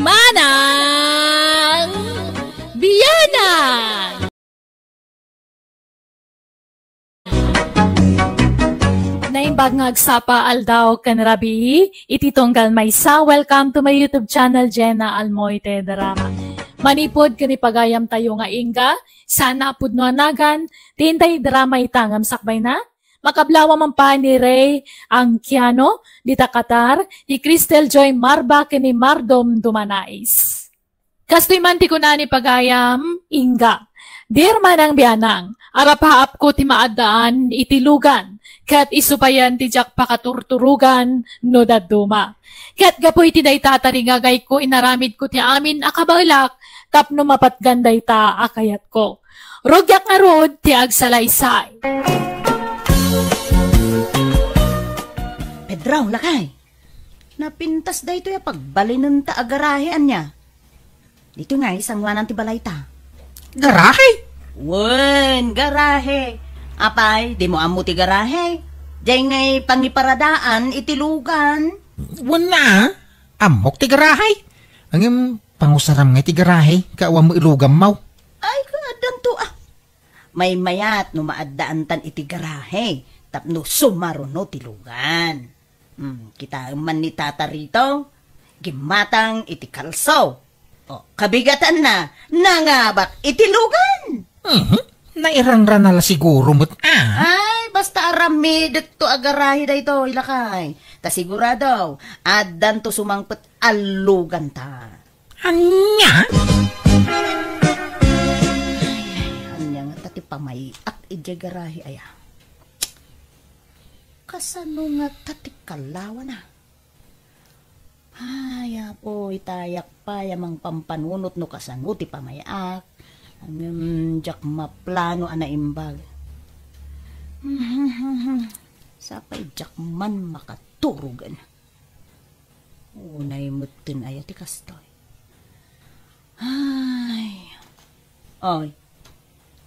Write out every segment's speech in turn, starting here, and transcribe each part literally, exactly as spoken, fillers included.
Manang Bianang! Naimbag nga agsapa aldaw ken rabii, iti tunggal maysa, welcome to my YouTube channel, Jenna Almoite Drama. Manipud ken ipagayam tayo nga ingga, sana pudno a nagan, ti inday drama ita ngem sakbay na, makablawa man pa ni Ray Angkiano, dita Qatar, ni Cristel Joy Marba, ken ni Mardom Dumanais. Kastoy man ti kuna ni pagayam, ingga. Dear Manang Bianang, arapaapko ti maaddaan iti lugan, ket isu payen ti diak pakaturturugan no dadduma. Ket gapu iti dayta, tarigagayko, inaramidko ti amin a kabaelak tapno mapatgan dayta a kayatko. Rugiak ngarud ti agsalaysay. Pedro, lakay. Napintas daytoy a pagbalinenta a garahe, ania? Ditoy ngay sangoanan ti balayta. Garahe? Wen, garahe. Apay, dimo ammo ti garahe? Diay ngay pangiparadaan iti lugan. Wen a, ammok ti garahe. Ngem pangusaram ngay ti garahe, ket awan met ilugammo. Ay, kaaddanto a. Maymayat no maaddaantan iti garahe tapno sumaruno ti lugan. Hmm, kitaem man ni Tata Rito, gimmatang iti kalso. O, kabigatanna, nangabak iti lugan. Mhm. Nairangrana la siguro met a. Ay, basta aramidekto a garahe daytoy, lakay. Ta sigurado, addanto sumangpet a luganta. Ania? Ay, ay, ania ngata ti pamay-ak idiay garahe aya? Kasano ngata ti kallawana? Ay, Apo, itayak pay a mangpampanunot no kasano ti pamay-ak. Ngem diak maplano a naimbag. Sapay diak man makaturogen. Unay metten aya ti kastoy. Ay. Oy.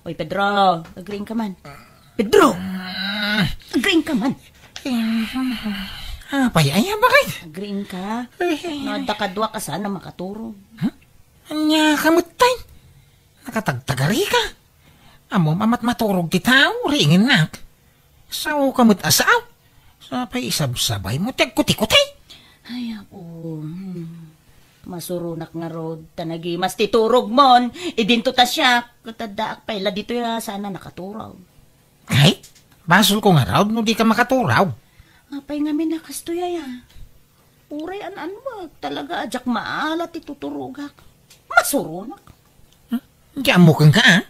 Oy, Pedro, agriingka man. Pedro! Agriingka man. Apay aya, bakit? Agriingka. No adda kaduak a saan a makaturog. Huh? Ania ka met tay? Nakatagtagari ka. Ammom a matmaturog ti tao, riingennak. Sao ka met a sao. Sapay isabsabaymo ti agkutikuti. Ay, Apo. Hmm. Masuronak ngarud, ta nagimas ti turogmon. Idinto ta siak, ket addaak pay la ditoy a saan a nakaturog. Ay, basolko ngarud no dika makaturog. Apay ngamin a kastoy aya? Uray an-annuak, talaga a diak maala ti tuturogak. Masuronak. Hmm? Diak ammo kenka, a?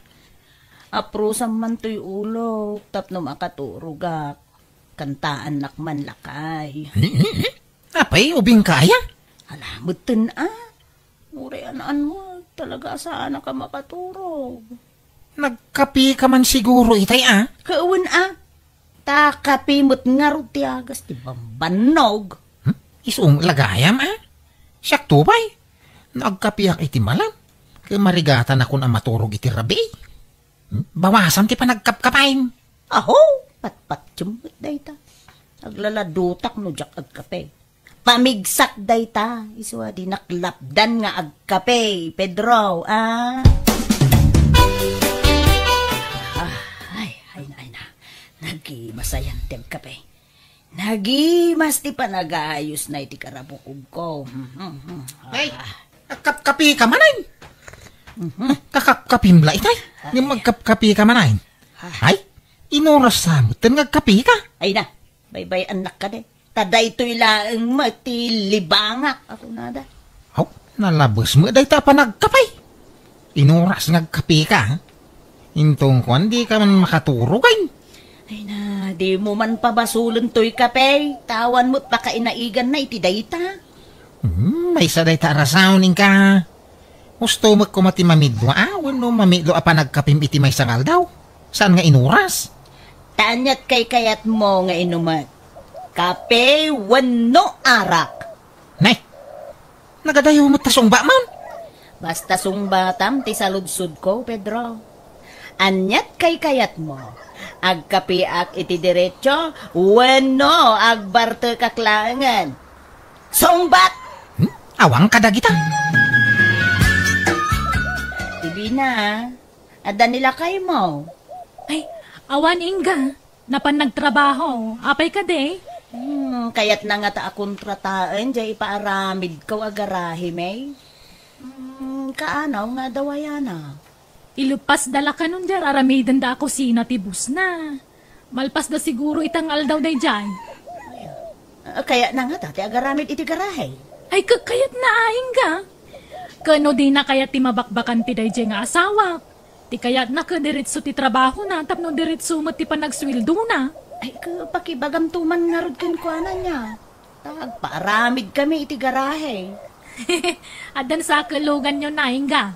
Aprusam man toy ulok tapno makaturogak. Kantaannak man lakay. Hmm, hmm, hmm. Apay, ubingka aya? Ala, metten a. Uray an-annuak, talaga a saanak a makaturog. Nagkapika man siguro itay, a? Kawen a. Ta kape met ngarud ti agas ti bambannog. Hmm? Isu met la gayam, a? Siakto pay. No agkapeak iti malam, ket marigatanakon a maturog iti rabii. Hmm? Bawasam ti panagkapkapem. Aho, patpatiem met dayta. Aglaladutak no diak agkape. Pamigsak dayta, isu a dinak lapdan nga agkape, Pedro, a? Ah, ay, ay na, ay na. Nagimas ayan ti agkape. Nagimas ti panagayos na iti karabukogko. Hmm, hmm, hmm. Ay, ah, agkapkapi ka manen. Mhm. Kakapkapim la itay. Ay. Ngem agkapkapi ka manen. Ah. Ay, inuras sa metten nga agkapi ka. Ay na, baybay-annak ka de. Ta daytoy laeng met ti libangak a kunada. Aw, nalabes met dayta a panagkape. Inuras nga agkape ka, ha? Intong kuan, di ka man makaturog, ay. Ay na, di mo man pabasolen toy kape. Tawan met pakainaiganna iti dayta. Hmm, maysa dayta a rason, inka. Husto met koma ti mamidwa, a, wenno mamidwa a panagkapim iti maysa nga aldaw. Saan nga inuras? Ta aniat kaykayatmo nga inumek? Kape wenno arak? Nay, nagadayo met ta sungbatmon. Basta sungbatam ti saludsodko, Pedro. Aniat kaykayatmo? Agkapeak iti derecho wenno agbartekak laengen? Sungbat! Hmm? Awan kadagita. Ina, adda ni lakaymo? Ay, awan, Inga. Napan nagtrabaho. Apay kadi? Hmm, kayatna ngata a kontrataen diay ipaaramidko a garahe, May. Hmm, kaanaw nga adda wayana? Iluppasda la kanon diay ar-aramidenda a kusina ti bossna. Malpasda siguro ita nga aldaw daydiay. Ah, kayatna ngata ti agaramid iti garahe? Ay, ka-, kayatna, Inga. Ken no dina kayat ti mabakbakan ti daydiay nga asawak. Ti kayatna ket diretso ti trabahona tapno diretso met ti panagsueldona. Ay, ka-, pakibagamto man ngarud kenkuana nia. Ta agpaaramidkami iti garahe. Addan sa a luganyo, Inga?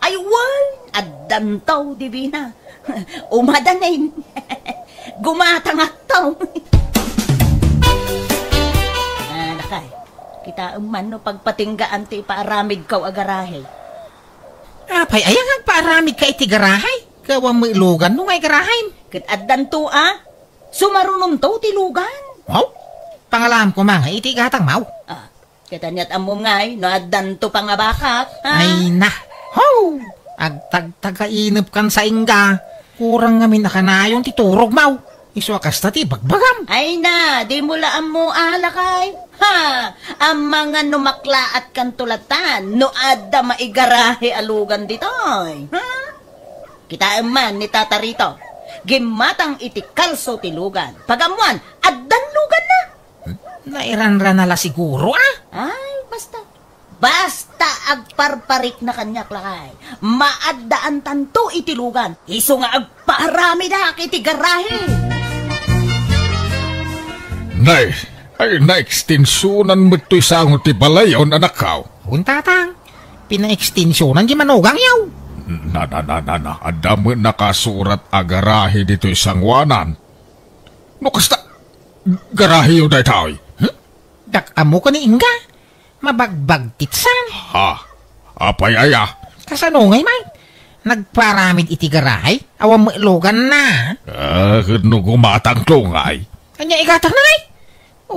Ay, wen, addanto, Divina. Umadanin. Gumatangakto. Ah, dakay. Kitaem man no pagpatinggaan ti ipaaramidko a garahe. Apay aya nga agpaaramidka iti garahe? Awan met luganmo nga garahem. Ket addanto a. Sumarunonto ti lugan. Wow! Pangalaam koma nga iti gatang, maw. Ah, ket aniat ammom ngay no addanto pangabakak, ha? Ay na. Ho! Agtagtagainepkan sa, Inga. Kurang ngamin a kanayon ti turog, maw. Isu a kasta ti ibagbagam. Ay na, dimo la ammo a, lakay. Ha! Amangan no maklaatkanto latan no adda maigarahe a lugan ditoy. Ha? Kitaem man ni Tata Rito. Gimmatang iti kalso ti lugan. Pagammoan, addan luganna. Nairanrana la siguro, a? Ay, basta. Basta agparparikna kaniak, lakay. Maaddaantanto iti lugan. Isu nga agpaaramidak iti garahe. Nay, ay, naekstensionan met toy sango ti balayon, anakko. Wen, tatang. Pinaekstensionan ti manugangyo. Na, na, na, na, na. Adda met nakasurat a garahe ditoy sangoanan. No kasta, garaheyo daytoy. Hmm? Dak ammo ken ni Inga. Mabagbagtitsan. Ha? Apay aya? Kasano ngay man? Nagparamid iti garahe? Awan met luganna. Ah, ket no gumatangto ngay? Ania igatangna ngay?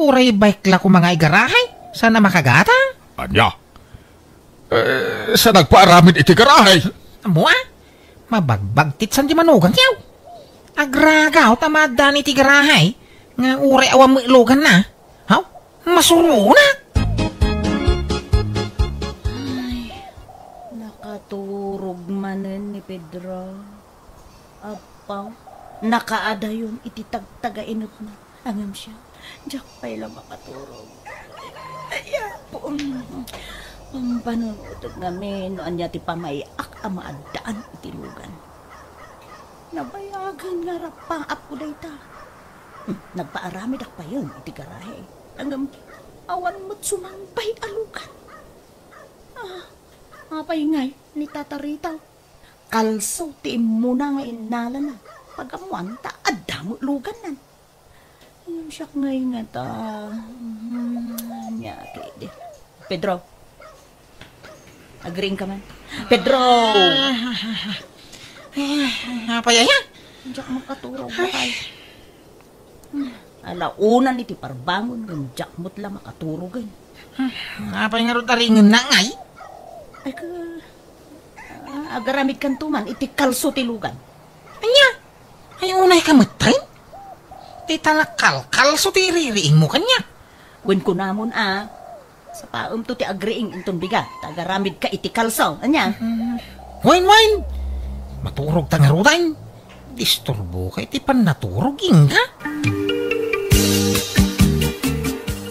Uray bike la koma nga igarahe, saan a makagatang? Ania? Eh, sa nagpaaramid iti garahe? Ammo a? Mabagbagtitsan ti manugangyo. Agragaw ta maaddaan iti garahe, nga uray awan met luganna. Haw? Masuronak! Ay, nakaturog manen ni Pedro. Apaw, nakaadayon iti tagtagainepna. Ngem siak, diak pay la makaturog. Ay, Apo, pampanunotek ngamin no ania ti pamay-ak a maaddaan iti lugan. Nabayagen nga rappaapko dayta. Hmm, nagpaaramidak payen iti garahe. Ngem awan met sumangpay a lugan. Ah, apay ngay ni Tata Rita? Kalso ti immuna nga innalana. Pagammoan ta adda met lugannan. Ngem siak ngay ngata, hmm, ania kadi? Pedro. Agriingka man. Pedro! Apay aya? Diak makaturog, ay. Ala unan iti parbangon, ngem diak met la makaturogen. Apay ngarud a riingenna ngay? Ay, ka-, ah, agaramidkanto man iti kalso ti lugan. Ania? Ay, unayka metten? Ti talakalkalso ti iririingmo kaniak. Wen kunamon a, sapaemto ti agriing inton bigat, ta agaramidka iti kalso. Ania? Wen, wen! Maturogta ngaruden. Disturboka iti pannaturog, Inga.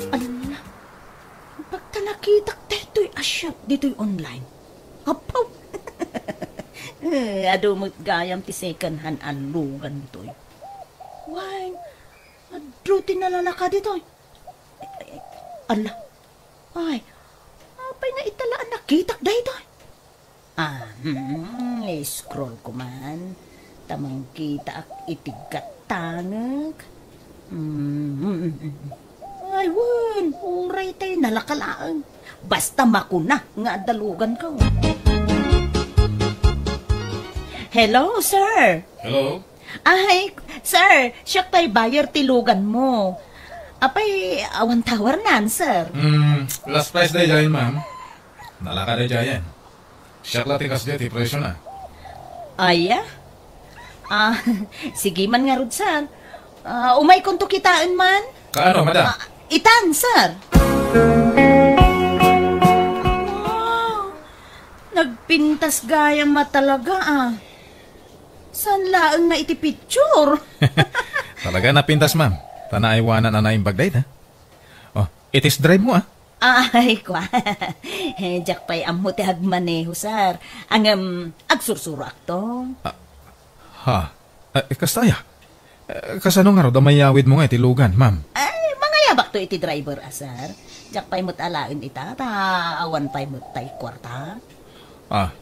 Ala, pagta nakitak daytoy a shop ditoy online. Apaw! Eh, adu met gayam ti second hand a lugan ditoy. Wen, adu ti nalalaka ditoy. Ay, ay, ay. Ala. Ay, apay nga ita la a nakitak daytoy? Ah, hmm, scroll ko man. Ta mangkitaak iti gattangek. Hmm, hmm, hmm, hmm. Ay, wen, uray tay nalaka laeng. Basta makuna nga adda luganko. Hello, sir. Hello? Ay, sir, siak tay buyer ti luganmo. Apay, awan towernan, sir? Hmm, last price daydiay, ma'am. Nalaka daydiayen. Siak la ti kasdiay ti presyo na. Aya? Ah, sige man ngarud, sir. Ah, umaykonto kitaen man? Kaano, madam? Ah, itan, sir. Wow, nagpintas gayam a talaga, ah. Saan laeng nga iti picture? Talaga napintas, ma'am. Ta naaywanan a naimbag dayta. Oh, i-test drive mo, ah. Ay, kwa. Eh, diak pay ammo ti agmaneho, sir. Ngem, agsursuroakto. Ah, ha? Eh, kasta aya? Eh, kasano ngarud a mayawid mo nga iti lugan, ma'am? Ay, mangayabakto iti driver a, sir. Diak pay met alaen ita, ta awan pay met tay kuarta. Ah.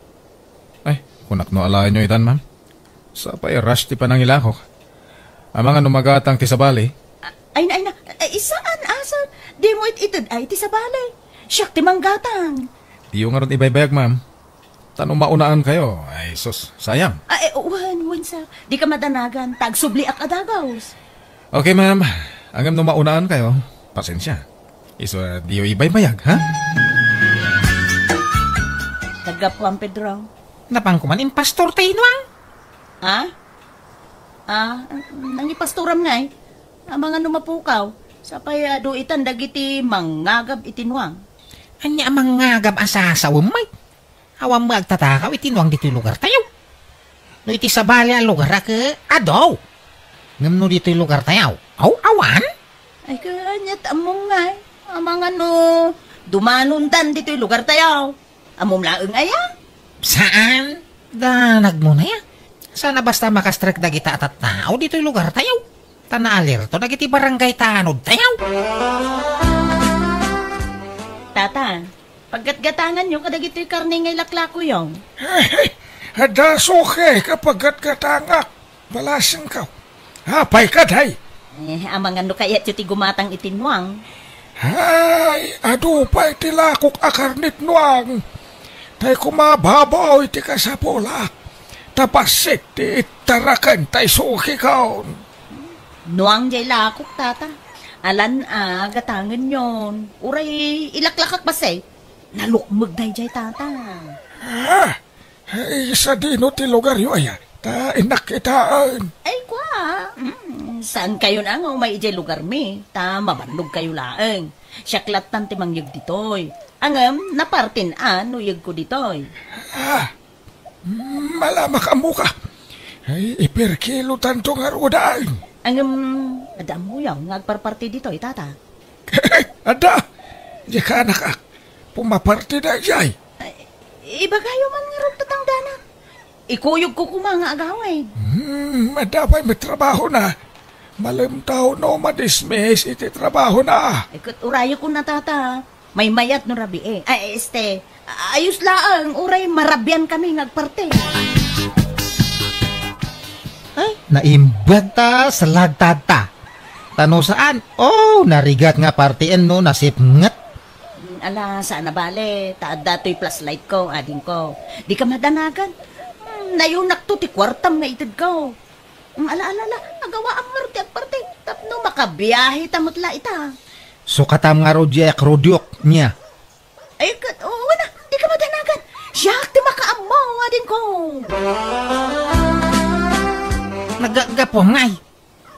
Ay, kunak no alaenyo itan, ma'am. Sapay rush ti panangilakok. Amangan no magatang ti sabali. Ah, ay na, ay na. Ay, saan, a, sir? Dimo it-ited ay ti sabali. Siak ti manggatang. Diyo ngarud ibaybayag, ma'am. Ta no maunaan kayo, ay sus, sayang. Ah, eh, wen, wen, sir. Dika madanagan, ta agsubliak a dagus. Okay, ma'am. Ngem no maunaan kayo, pasensia. Isu a diyo ibaybayag, ha? Naggapuan, Pedro. Napan ko man impastor ti inuang. Ha? Ah, nangipastoram ngay? Amangan no mapukaw. Sapay adu itan dagiti mangngagab iti nuang. Ania a mangngagab a sasawem, Mike? Awan met agtatakaw iti nuang ditoy lugartayo. No iti sabali a lugar a ke, adu. Ngem no ditoy lugartayo, aw, awan? Ay, kaniat ammom ngay. Amangan no dumanondan ditoy lugartayo. Ammom laeng aya? Saan? Danagmo na ya. Saan a basta makastrek dagita a tattao ditoy lugartayo. Ta naalerto dagiti barangay tanodtayo. Tata, paggatgatanganyo kadagitoy karne nga ilaklakoyo. Adda suke, kapaggatgatangak. Balasengko. Apay kadi? Eh, amangan no kayatyo ti gumatang iti nuang. Ay, adu pay ti lakok a karne ti nuang. Tay kumababaw iti kasapulak. Ta bassit ti ittaraken tay sukikon. Nuang jay lakok, tata. Alan a gatangenyon. Uray ilaklakak bassit. Nalukmeg dayjay, tata. Ah, Ay, sadino ti lugaryo aya? Ta innak kitaen. Ay, kwa. Mm, saan kayo na nga umay idiay lugar mi? Ta mabannog kayo laeng. Siak lattan ti mangyeg ditoy. Ngem, napartin a no yegko ditoy. Ah, malamak ammo ka. Ay, ipirkilo tanto nga rudaen. Ngem, adda ammoyo nga agparparti ditoy, tata. Adda, di ka anak, pumaparti dayjay. Ay, ibagayo man ngarud ta tangdanak. Ikuyogko koma nga agawid. Hmm, adda pay met trabahona. Malem ta no madismiss iti trabahona. Ay, ket urayekon a, tata. Maymayat no rabii. Ay, este, ayos laeng, uray marabian kami nga agparti. Ay, naimbag ta, salagtad ta. Ta no saan, oh, narigat nga partien no nasipnget. Ala, saan a bale, ta adda toy flashlight ko, adingko. Di ka madanagan. Hmm, nayunakto ti kuartam nga itedko. Hmm, ala, ala, ala, agawaam ngarud ti agparti. Tapno makabiahe ta met la ita. Sukatam ngarud diay akrudiok, nia. Ay, ket, oo na, di ka madanagan. Siak ti makaammo, adingko. Naggapuam ngay.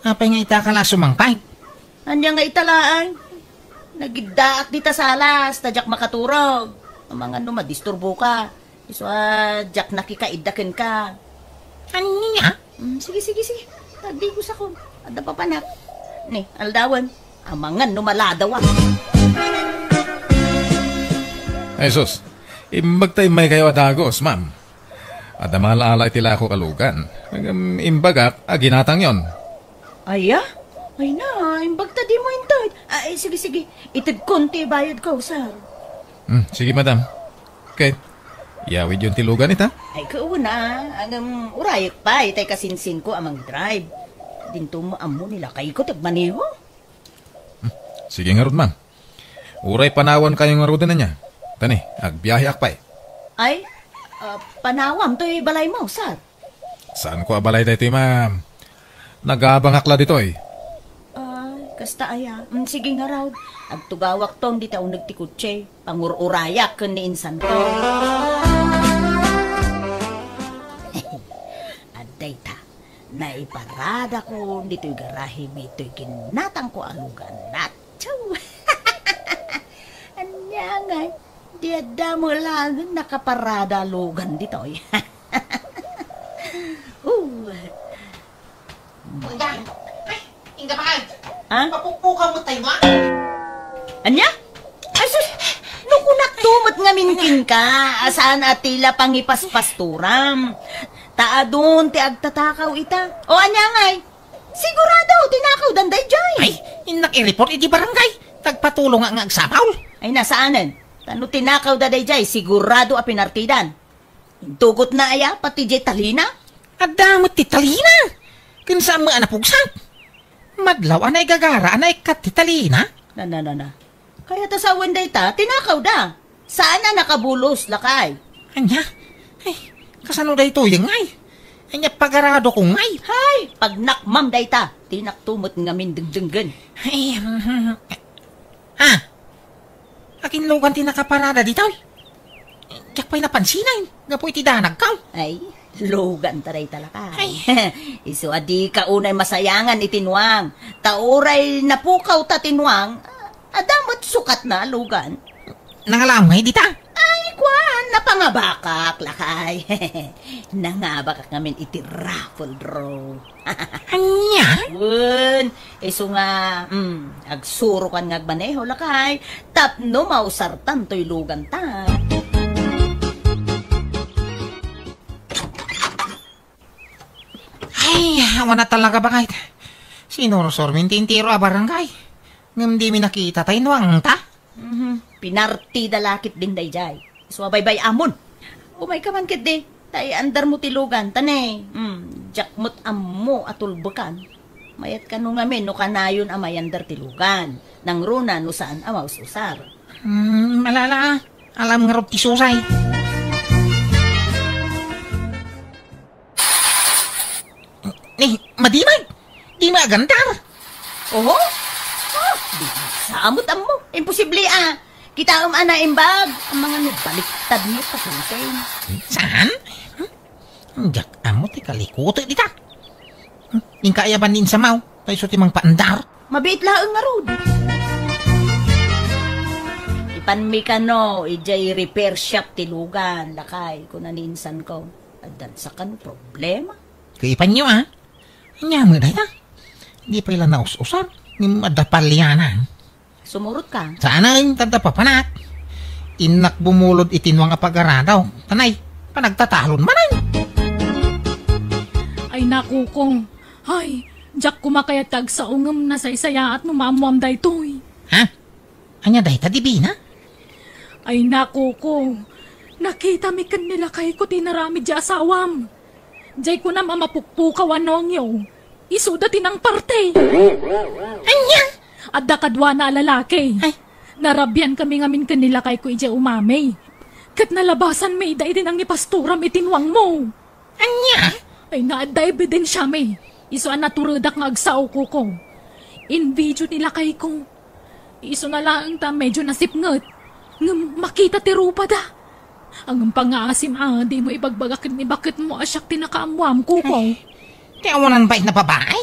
Apay nga ita ka la sumangpay? Ania nga ita laeng? Nagiddaak dita salas, ta diak makaturog. Amangan no madisturbo ka. Isu a diak nakikaidda kenka. Ania? Mm, sige, sige, sige. Tagdigos ako. Adda papanak. Ni, aldawen. Amangan no maladawa. Ay, sus. Imbag ta immay kayo a dagos, ma'am. Adda mala-ala iti lakok a lugan. Ngem imbagak a ginatangyon. Aya? Ay na, imbag ta dimo inted. Ay, sige, sige. Itedkon ti bayadko, sir. Hmm, sige, madam. Ket, iyawidyon ti lugan ita? Ay, kauna, ngem urayek pay tay kasinsinko a mangdrive. Dinto mo ammo ni lakayko ti agmaneho. Hmm, sige ngarud, ma'am. Uray panawan kayo ngaruden ania. Tani, agbiaheak pay. Ay, ah, panawam toy balaymo, sir. Saanko a balay daytoy, ma'am. Nagabangak la ditoy. Ay, kasta aya. Mm, sige ngarud. Agtugawakton dita uneg ti kotse. Pangur-urayak ken ni insanko. Naiparadakon ditoy garahem itoy ginnatangko a lugan. Atsu! Ania ngay, di adda met laeng nakaparada a lugan ditoy. Uh. Inda, ay, inda, mahal. Ha? Mapukpukaw met tayo, ha? Ania? Ay, sus! No kunak to met ngamin kenka, a saan a ti la pangipaspasturam. Ta adun ti agtatakaw ita. O, ania ngay? Sigurado, tinakawdan daydiay. Ay, innak i-report iti barangay. Tagpatulong nga, nga agsapaw. Ay, na, saanen. Ta no tinakawda daydiay, sigurado a pinartidan. Intugotna aya pati diay talina? Adda met ti talina. Ken saan met a napugsat. Madlaw a naigagara a naikkat ti talina. Na, na, na, na. Kayat a sawen dayta, tinakawda. Saan a nakabulos, lakay. Ania? Ay, kasano daytoy ngay? Ania pagaradok ngay? Hay, pagnakmam dayta. Dinakto met ngamin dengdenggen. Ay, ha? Akin lugan ti nakaparada ditoy? Diak pay napansinan, gapu iti danagko. Ay, lugan ta dayta, lakay. Ay. Isu a dika unay masayangan iti nuang. Ta uray napukawta ti nuang, adda met sukatna a lugan. Nangalam ngay dita? Ay, kuan, napangabakak, lakay. Nangabakak ngamin iti raffle draw. Ania? Wen, isu nga, mm, agsurokan nga agmaneho, lakay, tapno mausartan toy luganta. Ay, awan a talaga, bakit? Sinursor mi ti entero a barangay. Ngem di mi nakita tay nuangta. Mhm. Pinartida la ketdin daydiay. Isu a baybay-amon. Umayka man ketdi, ta iandar mo ti lugan, ta ne, hmm, diak met ammo a tulbekan. Mayat kano ngamin no kanayon a mayandar ti lugan. Nangruna no saan a maus-usar. Hmm, malala, alam ngarud ti susay. Ni, madimag! Di maagandar! Oho? Ah, di sa amot ammo. Imposible, ah. Kitaem a naimbag. Ang mga nabaliktad mo, pasunten. Saan? Hmm? Diak ammo ti kalikuto dita. Hmm? Ingka aya ban ni insamaw. Tay isu ti mangpaandar. Mabiit laeng ngarud. Ipanmi kano, idiay repair shop ti lugan, lakay, kuna ni insan ko. Addan sa kano problema. Kaipanyo, ah. Ania met dayta? Di pay la naus-usar, ngem adda paliana. Sumurot ka. Saan a, ta adda papanak. Innak bumulod iti nuang a pagaradok. Tanay, panagtatalon manen. Ay, naku ko. Ay, diak koma kayat ti agsao ngem nasaysayaat no maammoam daytoy. Ha? Ania dayta, Divina? Ay, naku ko. Nakitami ken ni lakayko ti inaramid ti asawam. Diay kunam a mapukpukaw a nuangyo. Isuda ti nangparti. Ania? Adda kaduana a lalaki. Ay. Narabiankami ngamin ken ni lakayko idiay umami. Ket nalabasanmi ida iti nangipastoram iti nuangmo. Ania? Ay, naadda ebidensiami. Isu a naturedak nga agsao, kuko. In-video ni lakayko. Isuna laeng ta medyo nasipnget. Ngem makita ti rupada. Ngem pangngaasim a, dimo ibagbaga ken ni baketmo a siak ti nakaammoam, kuko. Ay, ti awanan pay nga babai?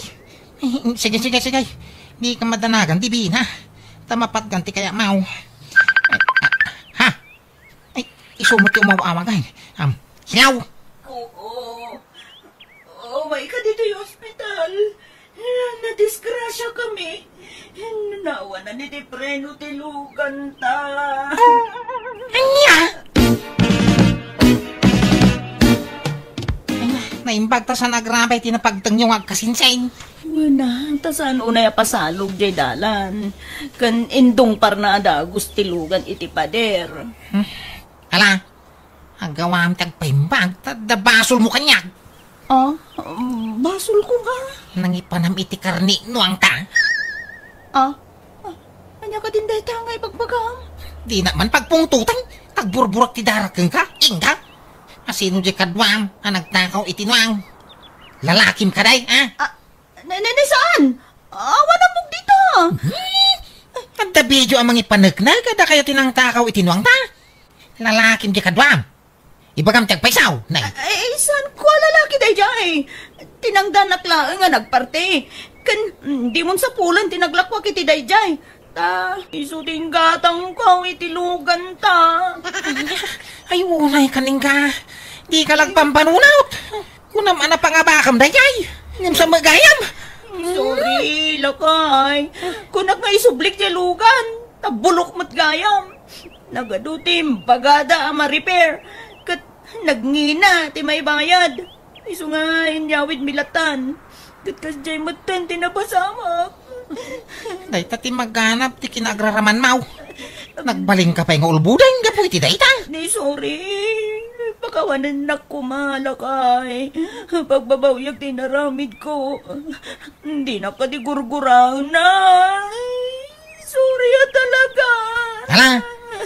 Ay, sige, sige, sige. Dika madanagan, Divina. Ta mapatgan ti kayatmo. Ay, ah, ha? Ay, isu met ti umaw-awag, ay. Am, siaw! Oo. Umayka ditoy ospital. Nadisgrasiakami. Naawanan iti preno ti luganta. Ania? Ania, naimbag ta saan a grabe ti napagtengyo nga agkasinsin. Wen a, ta saan unay a pasalog diay dalan. Ken indungparna a dagus ti lugan iti pader. Hmm. Ala, aggawam ti agpaimbag, ta adda basolmo kaniak. Ah, um, basolko nga? Nangipanam iti karni nuangta. Ah, ah, ania kadin dayta nga ibagbagam? Dinak man pagpungtotan, ta agburburak ti darak kenka, inka. Asino diay kaduam a nagtakaw iti nuang? Lalakim kadi, ha? Ah, Ne, ne, ne, saan? Awan ammok dita. Hmm? Adda video a mangipaneknek a dakayo ti nangtakaw iti nuangta. Lalakim diay kaduam. Ibagam ti agpaysaw, nay. Ay, saan ko a lalaki daydiay? Tinangdanak laeng nga nagparte. Ken, mm, dimon sapulen ti naglakwak iti daydiay. Ta, isu ti inggatangko iti lugan ta. Ay, unay ka, Ningga. Di ka lagpampanunot. Kunam a napangabakam daydiay. Ngem sa magayam. Sorry, lakay. Kunak nga isublik ti lugan. Tabulok met gayam. Nagadu ti imbagada a ma-repair. Ket nagngina ti maibayad. Isu nga inyawid mi latan. Ket kasdiay metten ti napasamak. Dayta ti maganap ti kinaagraramanmaw. Nagbalin ka pay nga ulbuden gapu iti dayta. Ni sorry. Pakawanennak koma, lakay. Pagbabawiak ti inaramidko. Dinak kadi gurguraen, ay. Sorry a talaga. Hala,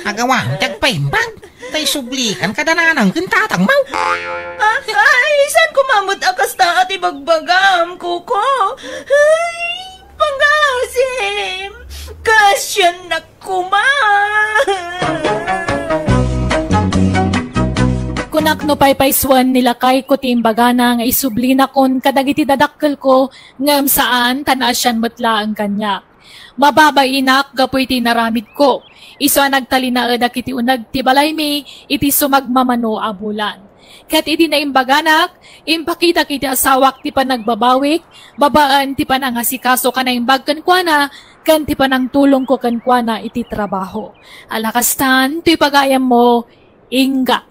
agawam ti agpaimbag. Tay sublikan kada nanang ken tatang maw. Ah, ay, saan ko mamut a kasta a ti bagbagam, Kuko? Ay, pangasim. Kasian na kuma. Kunak no paypaysuen ni lakayko ti imbagana nga isublinak on kadagiti dadakkelko, ngem saan ta naasian met laeng kaniak. Mababainak gapu iti inaramidko. Isu a nagtalinaedak iti uneg ti balaymi iti sumagmamano a bulan. Ket idi naimbaganak, impakitak iti asawak ti panagbabawik, babaen ti panangasikaso a naimbag kenkuana, ken ti panangtulongko kenkuana iti trabaho. Ala kastan, toy pagayammo, Inga.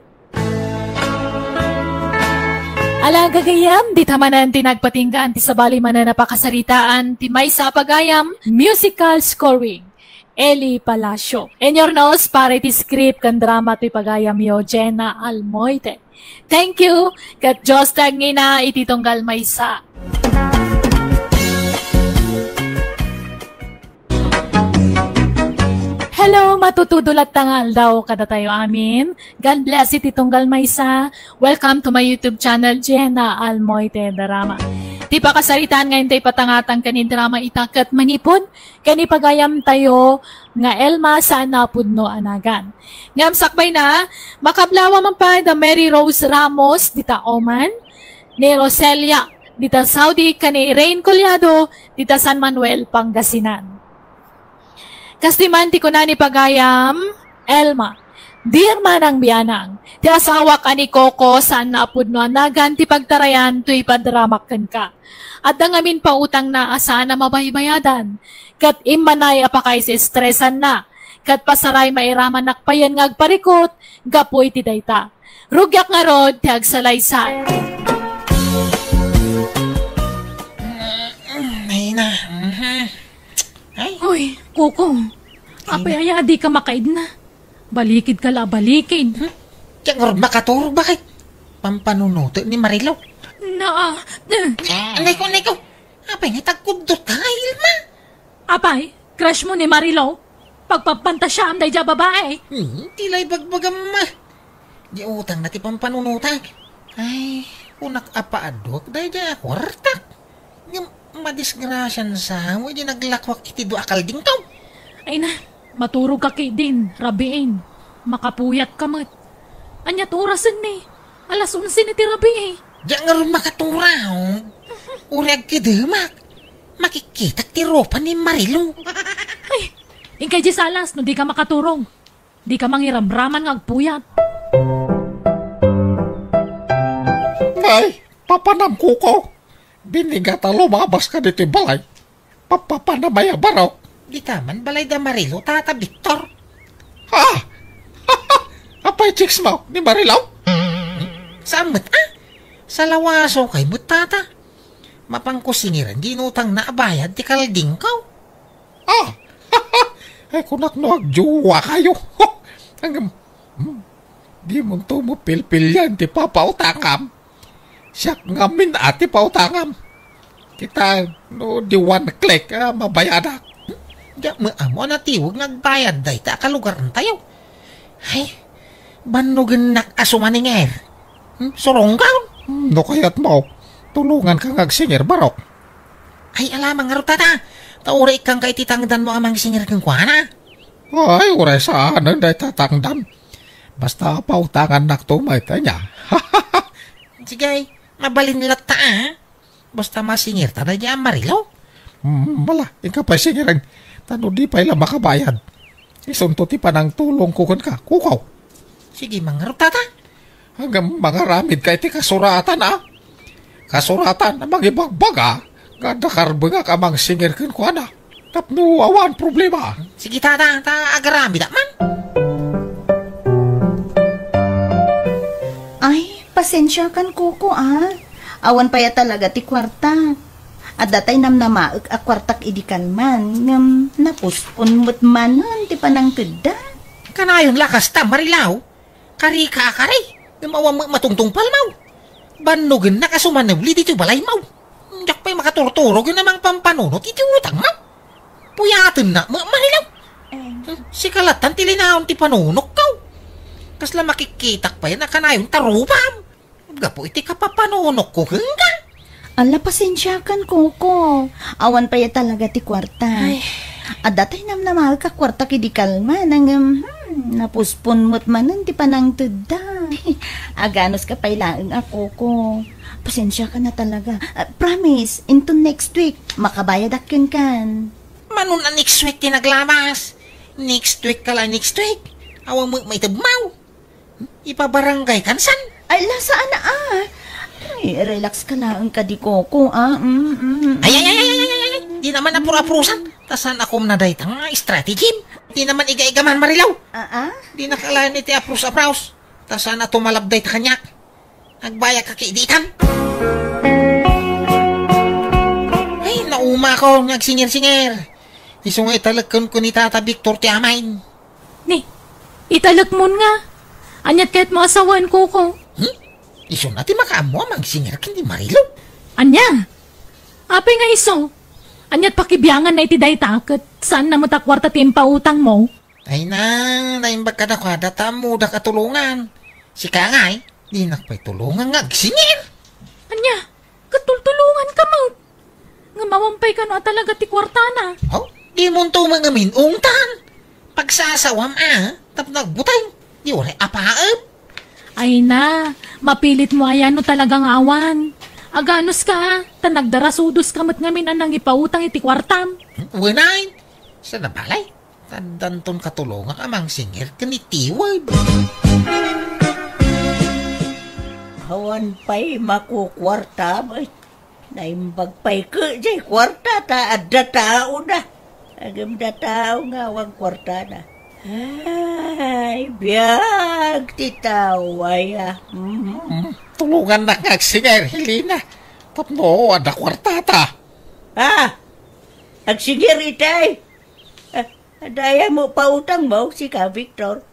Ala, gagayyem, dita manen ti nagpatinggaan ti sabali manen a pakasaritaan ti maysa a pagayam, musical scoring, Eli Palacio. Inurnos para iti script ken drama toy pagayamyo, Jenna Almoite. Thank you, ket Dios ti agngina iti tunggal maysa. Hello, matutudo latta nga aldaw kadatayo amin. God bless iti tunggal maysa. Welcome to my YouTube channel, Jenna Almoite Drama. Ti pakasaritaan nga intay patangatang ken ni drama ita ket manipud ken ni pagayamtayo nga Elma saan a pudno a nagan. Ngem sakbayna, makablawa man pay da Mary Rose Ramos dita Oman, ni Roselia dita Saudi, ken ni Rain Collado dita San Manuel, Pangasinan. Kas di man ti kuna ni pagayam, Elma, dear manang bianang, ti asawak a ni Coco saan a pudno a nagan ti pagtarayan toy padramak kenka. Adda ngamin pautangna a saan a mabaybayadan, ket immanay a pakaisi-estresanna, ket pasaray mairamannak payen nga agparikut gapu iti dayta. Rugiak ngarud ti agsalaysay. Ay na. Mhm. Ay. Hoy, Coco. Ay, apay na. Aya a di ka makaidna? Balikid ka la, balikid. Hmm? Diak ngarud makaturog, bakit? Pampanunuto ni Marilo. Na, eh. Anay ko, anay ko. Apay nga tagkudot ka, Ilma? Apay, crush mo ni Marilo? Pagpapantasyaam daydiay a babae? Hmm, ti la ibagbagam, ma. Di utang na ti pampanunutak. Ay, kunak a paadok daydiay a kuartak. Ngem madisgrasian sa mo idi naglakwak iti dua a kaldingkaw. Ay na, maturog ka ketdin, rabiin. Makapuyat ka met. Ania ti orasen ni? Alas onse ni ti rabii. Diak ngarud makaturaw. Uray agkidemak. Makikkitak ti rupa ni Marilo. Ay, inkay di salas no di ka makaturog. Di ka mangiramraman nga agpuyat. Ay, papanam, Coco. Binigat a lumabas ka ditoy balay. Papapanam aya, barok. Dita man balay da Marilo, Tata Victor. Ha? Apay chicks mo ni Marilo? Saan met, ah? Salawaso kay met, Tata. Mapanko singiran, di inutangna a bayad ti kaldingkaw. Ah! Ay, kunak no agjowa kayo. Ang, hmm, di mo to mo pilpilian ti papautangam. Siak ngamin a ti pautangam. Kita, no, di one click, ah, mabayadak. Diak mo amo a natiweg nga agbayad dayta a kalugarantayo. Ay, bannogennak a sumaninger. Hmm, surongkaw? Hmm, no kayat mo, tulongan ka nga agsinger, barok. Ay, alamang ngarud, Tata. Ta uray ikkanka iti tangdanmo a mangsinger kenkuana. Ay, uray saanen dayta tangdan. Basta pautangannakto met, ania? Sige, mabalin latta, a. Basta masingirta daydiay a Marilo. Mm, mala, inka pay singiren. Ta no di pay la makabayad, isunto ti panangtulongko kenka, Kuko. Sige man ngarud, Tata. Ngem mangaramidka iti kasuratan, a. Kasuratan a mangibagbaga nga adda karbengak a mangsingir kenkuana. Tapno awan problema. Sige, Tata, ta agaramidak man. Ay, pasensiakan, Kuko, a. Awan pay a talaga ti kuarta. Adda tay namnamaek a kuartak idi kalman, ngem napuspon met manen ti panangtedda. Kanayon la kasta, Marilaw. Karika a kari, ngem awan met matungtungpalmaw. Bannogennak a sumanebli ditoy balaymaw. Diak pay makaturturog a mangpampanunot iti utangmaw. Puyatennak met, Marilaw. Eh. Sika lattan ti linaon ti panunokko. Kasla makikkitak pay a kanayon ta rupam gapu iti kapapanunokko kenka. Ala, pasensiakan, Kuko. Awan pay a talaga ti kuarta. Ay. Adda tay namnamaek a kuartak idi kalman, ngem, hmm, napuspon met manen ti panangtedda. Aganuska pay laeng a, Kuko. Pasensiakan a talaga. Ah, promise, inton next week, makabayadak kenkan. Mano a next week ti naglamas? Next week ka la, next week. Awan met maitedmaw. Ipabarangay kan san? Ay, la, saan a. Ay, relax ka laeng kadi, Kuko, a. Mm, mm, mm. Ay, ay, ay, ay, ay, ay, ay. Di naman apur-apurusan. Ta saan a kumna dayta nga strategy? Di naman iga-iga man, Marilaw. Ah, ah? Di nakalayan iti aprus-aprus. Ta saan a tumalab dayta kaniak. Agbayag ka kay ditan. Ay, naumakon nga agsingir-singir. Isu nga italek kenka ni Tata Victor ti amaen. Ni, italekmon nga. Aniat kayatmo a sawen, Kuko? Hmm? Isuna ti makaammo a mangsingir ken ni Marilo. Ania? Apay nga isu? Aniat pakibianganna iti dayta ket saanna met a kuarta ti impautangmo? Ay na, naimbag kadakuada ta ammodak a tulongan. Sika ngay, dinak pay tulongan nga agsingir. Ania? Ket tultulonganka met. Ngem awan pay kano a talaga ti kuartana. Oh, dimonto met ngamin ungtan. Pagsasawam a, tapno agbuteng. Di uray apaem. Ay na, mapilitmo aya no talaga nga awan. Aganuska, ta nagdarasudoska met ngamin a nangipautang iti kuartam. Wen ay, sa nabalay. Addanton katulongak a mangsingir ken ni Tiwed. Awan pay makukuarta met. Naimbag pay ket jay kuarta ta adda tao na. Ngem adda tao nga awan kuartana. Ay, biag ti tao aya. Mm. Mm, tulongannak nga agsingir, Helena. Tapno adda kuartata. Ah, agsingir itay. Ah, Adda aya met pautangmo, sika, Victor?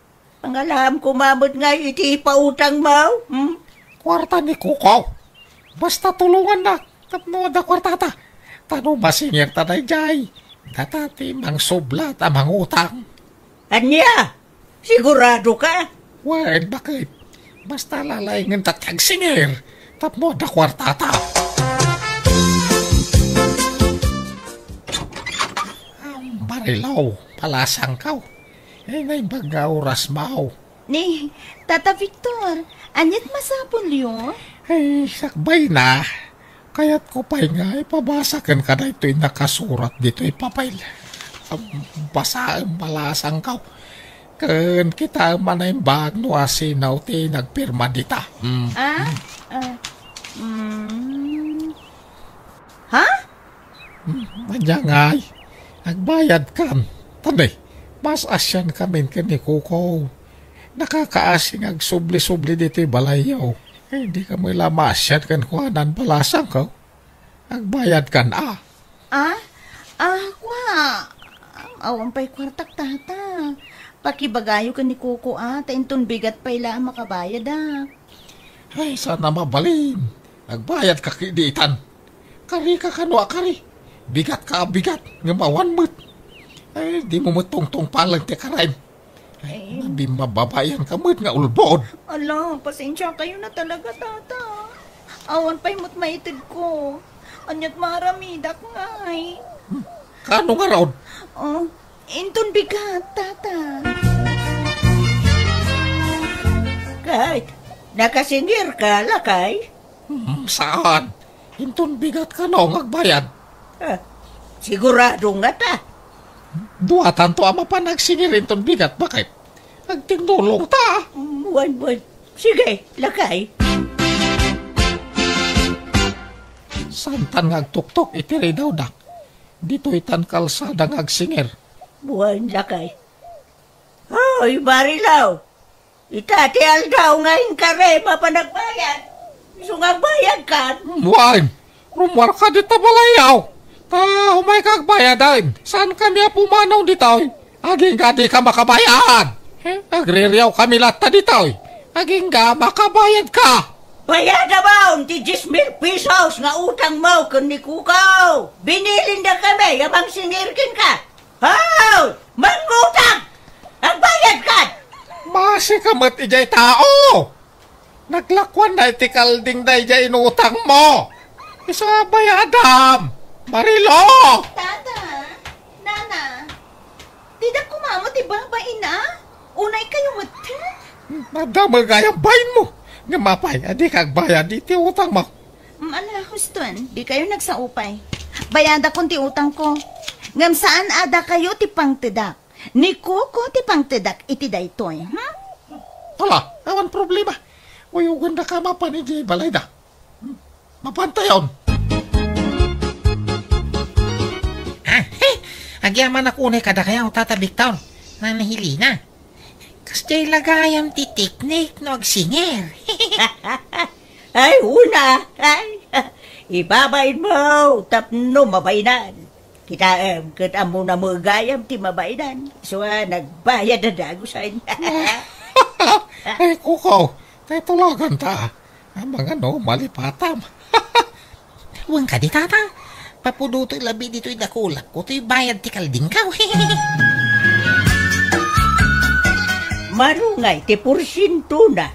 Mangalaam koma met ngay iti ipautangmo, hmm? Kuarta ni Kuko. Basta tulongannak tapno adda kuartata. Ta no masingirta daydiay, data ti mangsublat a mangutang. Ania? Siguradoka? Wen, baket. Basta lalaingenta ti agsingir tapno adda kuartata. Am, Marilaw, palasangkaw. Eh, naimbag nga orasmaw. Ni, Tata Victor, aniat masapulyo? Ay, sakbay na. Kayatko pay nga ipabasa kenka daytoy nakasurat ditoy papel. Am, basaem, palasangkaw. Ken kitaem a naimbag no asino ti nagpirma dita. Mm. Ah? Ah, mm. Ha? Mm, ania ngay? Agbayadkan. Tani, mas asiankamin ken ni Kuko. Nakakaasi nga agsubli-subli ditoy balayyo. Eh, dika met la maasian kenkuanan, palasangkaw. Agbayadkan a. Ah? Ah, kua. Awan pay kuartak, Tata. Pakibagayo ken ni Kuko a, ta inton bigat pay la a makabayad a. Ay, saan a mabalin. Agbayadka kadi itan. Karika kano a kari. Bigatka a bigat, ngem awan met. Ay, dimo met tungtungpalen ti karaem. Ay, eh, nabimmababaianka met nga ulbod. Ala, pasensiakayo na talaga, Tata. Awan pay met maitedko. Aniat maaramidak ngay? Hmm, kaano ngarud? Oh, inton bigat, Tata. Ay, nakasingir ka, lakay? Hmm, saan? Inton bigat kano nga agbayad? Ah, sigurado nga ta. Duatanto a mapan agsingir inton bigat, baket? Agtingdulong ta. Mm, wen, wen. Sige, lakay. Santan nga agtuktok iti ridawda. Ditoy tan kalsada nga agsingir. Wen, lakay. Hoy, Marilaw! Ita ti aldaw nga inkari mapan agbayad. Isu nga agbayad kan? Wen, rummuarka dita balayyo. Ta umayka agbayaden. Saankami a pumanaw ditoy. Agingga dika makabayad. Eh, agririawkami latta ditoy. Agingga makabayadka. Bayadam ti dies mil pesos nga utangmo ken ni Kuko. Binilinda kami a mangsingir kenka. Hoy! Mangutang! Agbayad kan! Masi ka met idiay tao! Naglakuanna iti kalding daydiay inutangmo! Isu a bayadam! Marilo! Tata! Nana! Dida koma met ti babain a? Unay kayo met? Nadamagay ang bain mo! Ngem apay, a dika agbayad iti utangmo? Mm, ala, huston, dikayo nagsaupay. Bayadakon ti utangko. Ngem saan a dakayo ti pangtedak. Ni Kuko ti pangtedak iti daytoy, hmm? Ala, awan problema. Uyogandaka mapan idiay balayda. Hmm? Mapantayon. Ah, eh, agyamanak unay kadakayo, Tata Victor. Nana Helena. Kasdiay la gayam ti teknik no agsingir. Ay, una. Ay, ibabain mo tapno mabainan. Kitaem, ket ammona met gayam ti mabainan. Isu a nagbayad a dagusen. Ay, Kuko, tay tulaganta. Amangan no malipatam. Wen kadi, Tata. Papudotek labi ditoy dakulapko toy bayad ti kaldingko. Marungay ti porsientona.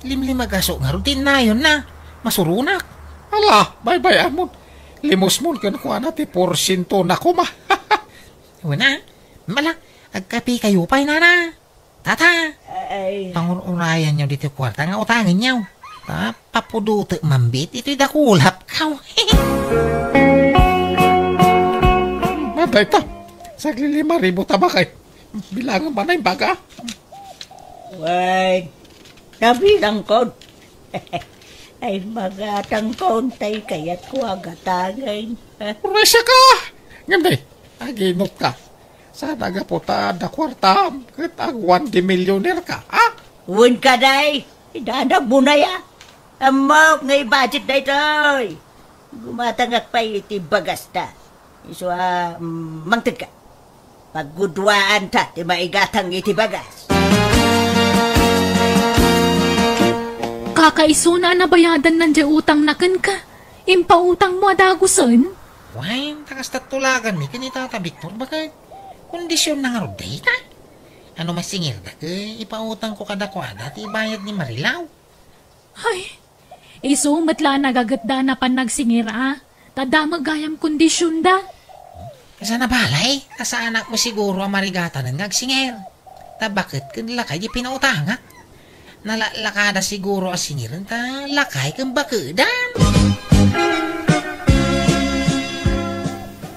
Limlimagaso ngarud ti innayonna. Masuronak. Ala, baybay-amon. Limosmon kenkuana ti porsientona koma. Wen a. Ala, agkapikayo pay, Nana. Tata! Ay. Pangur-urayanyo ditoy kuarta nga utangenyo. Ta, papudotek manen ditoy dakulapko. Dayta, saglilima ribu ta, baket. Bilangan man ay baga. Wen, nabilangkon. Ay, magatangkon tay kayatko a gatangen. Uray, siaka! Ngem di, aginutka. Saan a gapu ta adda kuartam ket awan ti millionaire ka, a? Wen kadi, idanagmo nay a. Ammok nga i-budget daytoy. Gumatangak pay iti bagasta. Isu a, mm, mangtedka. Pagguduaanta ti maigatang iti bagas. Kakaisuna a nabayadanna diay utangna kenka. Impautangmo a dagusen? Wen, ta kasta tulaganmi ken ni Tata Victor, baket. Kondisionna ngarud dayta. No masingirda ket ipautangko kadakuada ti ibayad ni Marilaw. Ay, isu met la a nagagetda a napan nagsingir a, ta damag gayam kondisionda. Kasano a balay, ta saanak mo siguro a marigatanen nga agsingir. Ta baket ken lakay ti pinautangak. Nalaklakada siguro a singiren ta lakay ken bakedan.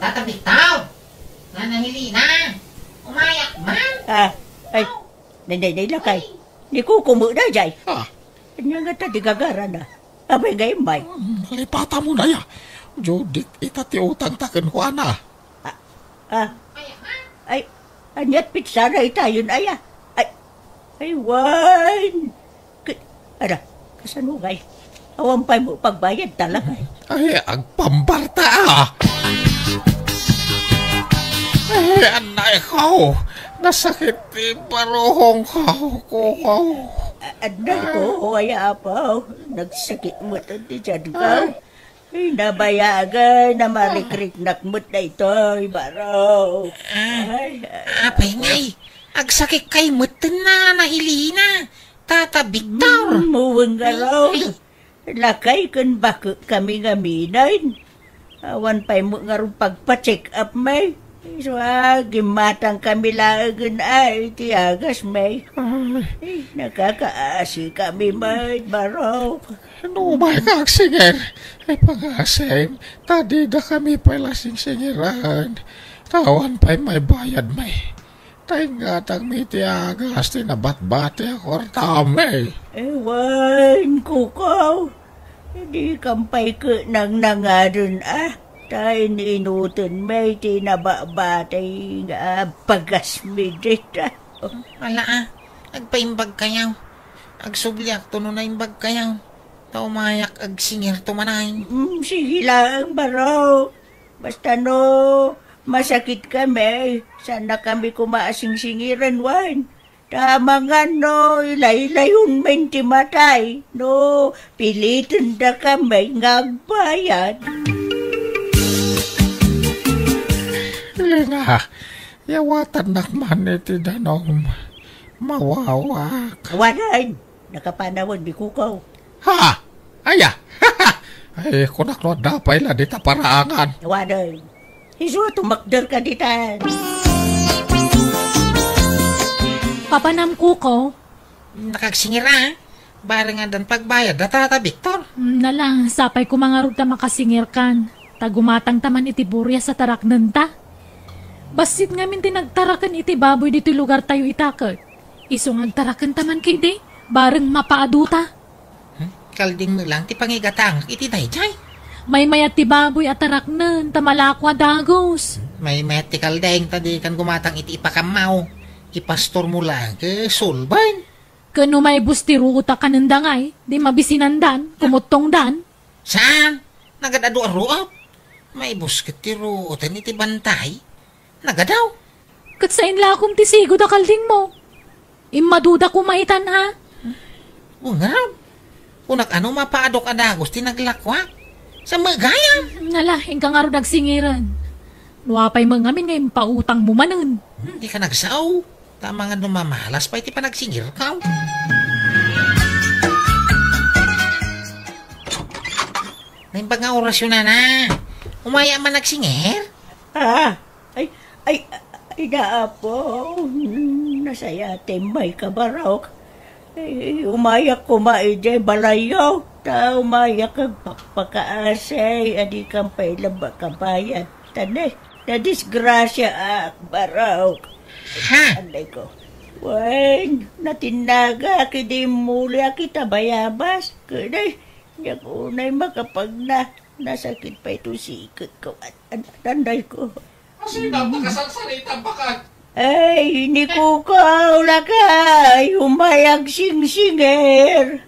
Tata Victor! Nana Helena! Umayak man! Ah, ay, nay, nay, nay, lakay. Ni Kuko met daydiay. Ah. Ania ngata ti gagarana? Apay nga immay? Hmm, nalipatamon aya. Judith, ita ti utangta kenkuana. Ah, ah. Ay, ania't pitsana itayon aya? Ay, ay, wen. K-, ada, kasano ngay? Awan pay mo pagbayad talaga, eh. Ay, agpambarta, ah. Ay, anay ko. Nasakit ti baruhong ko, Kuko. A-, anay ko, ay, apo. Nagsakit mo ti tiyan ko. Ay. Ay, nabayagan, namarikriknak met daytoy, baro. Ah, ay, ay. Apay ngay, agsakit kay met ti Nana Helena, Tata Victor. Hmm, muweng nga raw. Ay. Lakay ken bakek kami ngamin. Awan pay met ngarud pagpa-check up, may. Isu a, gimmatangkami laengen a iti agasmi. Ay. Eh, nakakaasikami met, Barok. No umay nga agsingir, ay pangasim, ta didakami pay la singsingiran. Ta awan pay maibayadmi. Ta ingatangmi iti agas ti nabatbati a kuartami. Ewan, Kuko. Dikam pay ket nangnangaden a. Ta in-inutenmi ti nabatbati nga bagasmi dita. Ala a, agpaimbagkayo. Agsubliakto no naimbagkayo. Ta umayak agsingirto manen. Mm, sige laeng, Barok. Basta no masakitkami, saannakami koma a singsingiren wen. Ta amangan no ilaylayonmin ti matay, no pilitendakami nga agbayad. Lina, yawatannak man iti danum. Mawawak. Awanen, nakapanawen ni Kuko. Ha? Aya? Ay, kunak no adda pay la dita paraangan. Awanen. Isu a tumakder ka ditan. Papanam, Kuko. Nakagsingir a. Bareng addan pagbayad da Tata Victor. Mm, nala, sapay koma ngarud ta makasingirkan. Ta gumatangta man iti burias a taraknenta. Bassit ngamin ti nagtaraken iti baboy ditoy lugartayo ita ket. Isu nga agtarakenta man ketdi, bareng mapaaduta. Hmm? Kalding met lang ti pangigatangak iti daydiay. Maymayat ti baboy a taraknen ta malako a dagus. Maymayat ti kalding ta dikan gumatang iti ipakammaw. Ipastormo lang ket sulbaen. Ken no maibus ti ruot a kanenda ngay, di mabisinandan, kumuttongdan. Saan? Nagad-adu a ruot? Maibus ket ti ruoten iti bantay. Nagadaw. Ket sain lakom ti sigud a kaldingmo. Immaduda koma itan a. Wengngarud. Kunak a no mapaadok a dagus ti naglakuak. Sa met gayam. Nala, inka ngarud agsingiren. No apay met ngamin nga impautangmo manen. Hmm, dika nagsao. Ta amangan no mamalas pay ti panagsingirkaw. Naimbag nga orasyo, nana. Umay man agsingir? Ah, ay, ay, ay, Apo, nasayatem, Barok. Eh, umayak koma idiay balayyo, ta umayak agpakpakaasi, a dikam pay la makabayad. Ta ne, nadisgrasyaak, Barok. Ha? Anday ko. Wen, natinnagak idi immuliak ita bayabas. Ket ay, diak unay makapagna. Nasakit pay to siketko. An-, an-, anday ko. Asino a pakasarsarita, baket? Ay, ni Kuko, lakay, umay agsingsingir.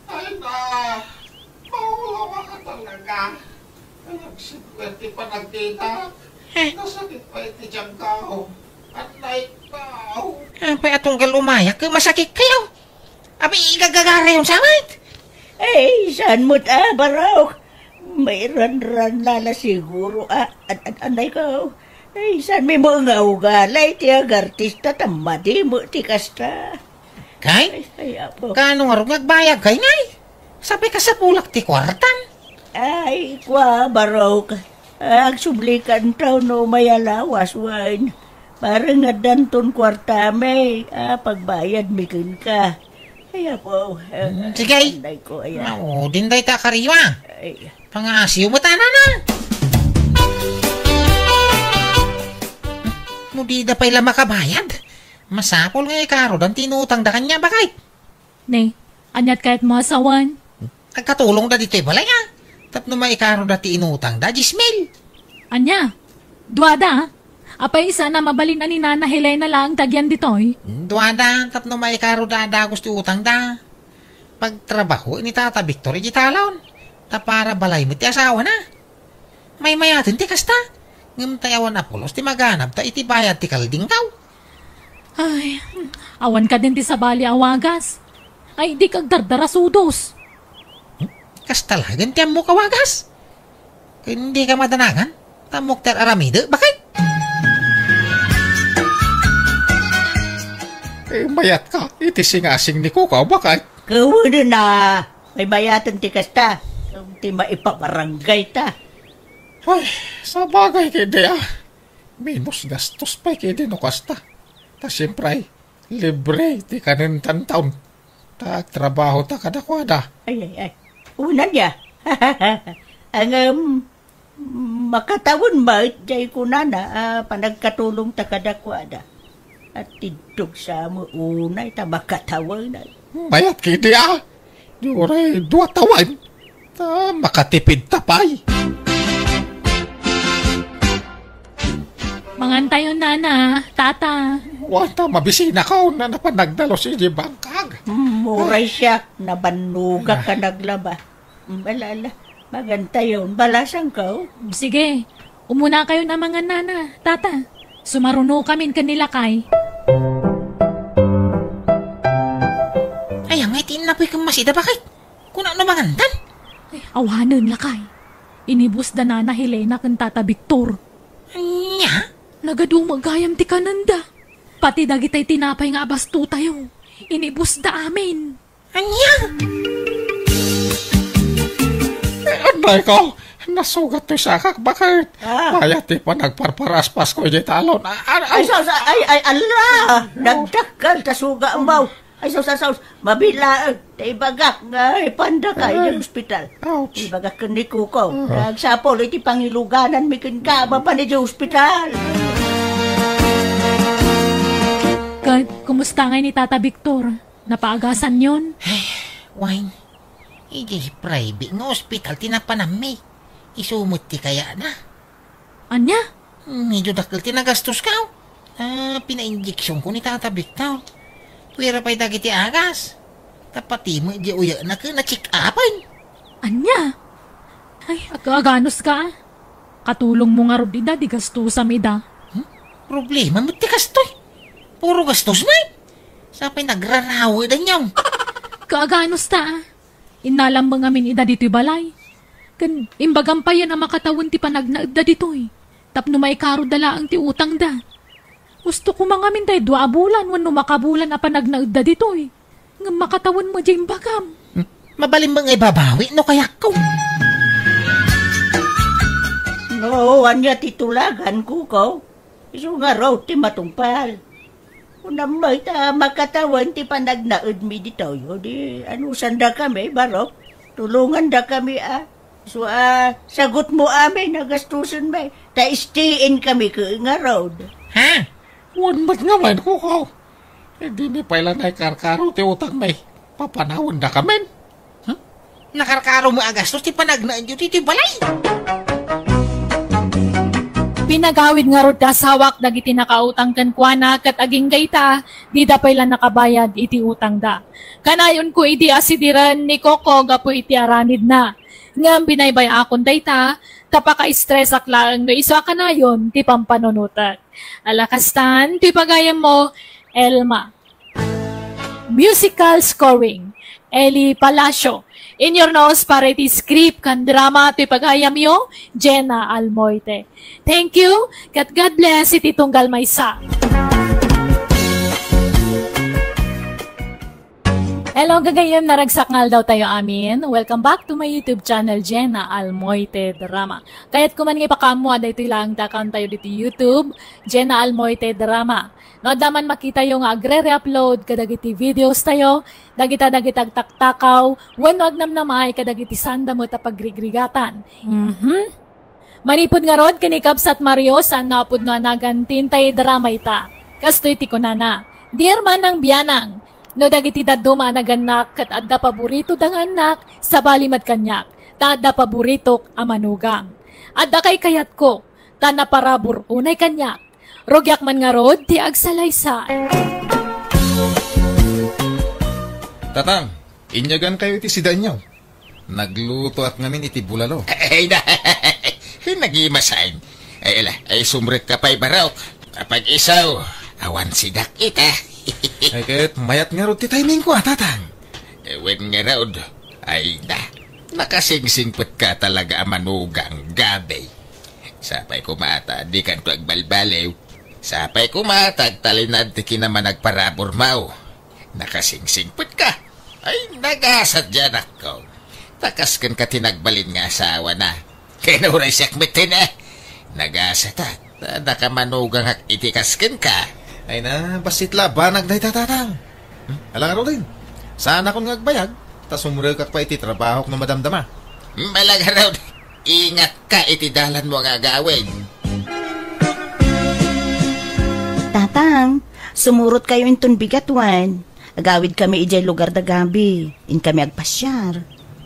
Ay na, maulawa ka talaga. Nagsigwer ti panagkita. Eh. Nasakit pa iti tiyan ko. Anday ko. Apay a tunggal umayak, masakit kayo. Abi, igagagarayon sa met. Ay, saan met a, Barok? Mairanran la la siguro a, an-, an-, anday ko. Ay, saan mi met nga ugali ti agartista ta madi met ti kasta. Kay? Ay, ay, Apo. Kaano ngarud nga agbayag kay, nay? Sapay kasapulak ti kuartam. Ay, kua, Barok. Agsubli kanto no may alawas wen. Bareng addanton kuartami, a, pagbayadmi kenka. Ay, Apo, eh, Mm, sige. Anday ko, ayan. Mao, din dayta kariwa. Ay. Pangasiw mo, tanana. No di da pay la makabayad, masapul nga ikarudan ti inutang da kanya, bakit? Ne, aniat kayat mo a sawen? Agkatulong da ditoy balay, a. Tapno maikaro da ti inutang da, dies mil. Ania? Dua da? Apay, saan a mabalin a ni Nana Helena laeng ti agian ditoy? Dua da, tapno maikaro da a dagus ti utang da. Pagtrabaho ni Tata Victor iti talon. Ta para balay met ti asawana. Maymayaten ti kasta. Ngem tay awan a pulos ti maganabta iti bayad ti kaldingkaw. Ay, awan kadin ti sabali a wagas. Ay, di kagdardara sudos. Hmm? Kasta laeng ti ammok a wagas. Ken dika madanangan, ta ammok ti ar-aramidek, bakit? Eh, mayat ka, iti singasing ni Kukaw, bakit? Kawanen a, maymayaten ti kasta, ti maipabarangay ta. Ay, sabagay, kidi, a. Menos gastos pay ketdi no kasta. Ta siempre, libre ti kanentan taon. Ta agtrabaho ta kadakuada. Ay, ay, ay. Una niya. Ang, um, makatawen met jay kunana a panagkatulong ta kadakuada. At tiddog sa mo unay ta makatawen ay. Mayat ketdi a. Di uray dua tawen. Ta makatipid ta pay. Mangantayon, nana, tata. Wata, mabisinakon a napan nagdalus iti bangkag. Hmm, uray siak, nabannogak a naglaba. Hmm, ala, ala. Mangantayon, balasangko. Sige, umunakayon a mangan, nana, tata. Sumarunokamin ken ni lakay. Ay, amay ti innapoy ken masida, baket? Kuna no mangantan? Ay, awanen, lakay. Inibusda nana Helena ken tata Victor. Ania? Nagadu met gayam ti kanenda. Pati dagitay tinapay nga abastotayo, inibusda amin. Ania? Eh, anay ko, nasugat toy sakak, baket? Ah. Kaya ti panagparparaspas ko iti talon. Ah, ah, Ay, ah. sa, sa, ay, ay, ala! Nagdakkel ta suga mo. Ay, sus, sus, sus. Mabilaeng. Ta ibagak nga, ipanda ka, Ay. Iti ospital. Ouch. Ibagak ken ni Kuko. Ah. Nagsapol iti pangilugananmi kenka, mapan iti ospital. Ket, kumusta ngay ni Tata Victor? Napaagasanyon? Ay, wen. Iti private nga ospital ti napananmi. Isu met ti kayatna. Ania? Medyo dakkel ti nagastoska. Ah, pinainjeksionko ni Tata Victor. Pwera pay dagiti agas. Ta pati met di uyakna ken na-check-upan. Ania? Ay, aga-aganos ka, ah. Katulongmo ngarud ida, di gastosam ida. Hmm? Problema met ti kastoy. Puro gastos met. Sapay nagrarawe danyo. Kaaganos ta, ah. Innalam met ngamin ida ditoy balay. Ken imbagam payen a makatawen ti panagnaedda ditoy, tapno maikarudda laeng ti utangda. Gusto koma ngamin tay dua a bulan wenno makabulan a panagnaedda ditoy. Ngem makatawen met diay imbagam. Hmm? Mabalin met nga ibabawi no kayatko. No, ania ti tulagan, Kuko? Isu ngarud ti matungpal. Kunam met ta makatawen ti panagnaedmi ditoy, o di anusandakami, barok? Tulongandakami a. Isu a, sagutmo amin a gastosenmi, ta S T N kami ket ngarud. Ha? Wen met ngamin, Kuko. Eh, dimi pay la naikarkaro ti utangmi. Papanawendakamin. Hmm? Nakarkaro met a gastos ti panagnaedyo ditoy balay. Pinagawid ngarud ti asawak dagiti nakautang kenkuana ket agingga ita, dida pay la nakabayad iti utangda. Kanayonko idi a sidiren ni Coco gapu iti aramidna. Ngem binaybay-akon dayta, ta pakaestresak laeng no isu a kanayon ti pampanunotek. Ala kastan, ti pagayammo, Elma. Musical scoring, Eli Palacio. Inyurnos para iti script ken drama ti pagayamyo, Jenna Almoite. Thank you, ket God bless iti tunggal maysa. Hello, gagayyem, naragsak nga aldawtayo amin. Welcome back to my YouTube channel, Jenna Almoite Drama. Kayatko man nga ipakaammo a daytoy laeng ti account tayo ditoy YouTube, Jenna Almoite Drama. No adda man makitayo nga agre-re-upload kadagiti videos tayo, dagita dagiti agtaktakaw, wenno agnamnamaay kadagiti saanda met a pagrigrigatan. Mhm. Manipud ngarud ken ni Kabsat Mario, saan nga pudno a nagan ti intay drama ita. Kastoy ti kunana, "Dear Manang Bianang, no dagiti dadduma a nagannak ket adda paboritoda nga annak, sabali met kaniak, ta adda paboritok a manugang. Adda kaykayatko, ta naparabur unay kaniak. Rugiak man ngarud ti agsalaysay." Tatang, inyagankayo iti sidaenyo. Naglutoak ngamin iti bulalo. Ay, na, nagimasan. Ay, ala, ay, sumrekka pay, barok. Apag-isaw, awan sidak ita. Ay, ket mayat ngarud ti timingko, a, Tatang. Eh, wen ngarud. Ay, na, nakasingsingpetka talaga a manugang, gabe. Sapay koma ta, dikanto agbalbaliw. Sapay koma ta agtalinaed ti kinamanagparaburmo. Nakasingsingpetka. Ay, nagasat diay anakko. Ta kas kenka ti nagbalin nga asawana. Ken uray siak met ti na. Nagasatak. Adda ka manugangak iti kas kenka. Ay na, bassit la banag dayta, Tatang. Hmm? Ala ngaruden, saanakon nga agbayag, ta sumrekak pay iti trabahok no madamdama. Ala ngarud, ingatka iti dalanmo nga agawid. Tatang, sumurotkayo inton bigat wen. Agawidkami idiay lugar da Gabi. Inkami agpasiar.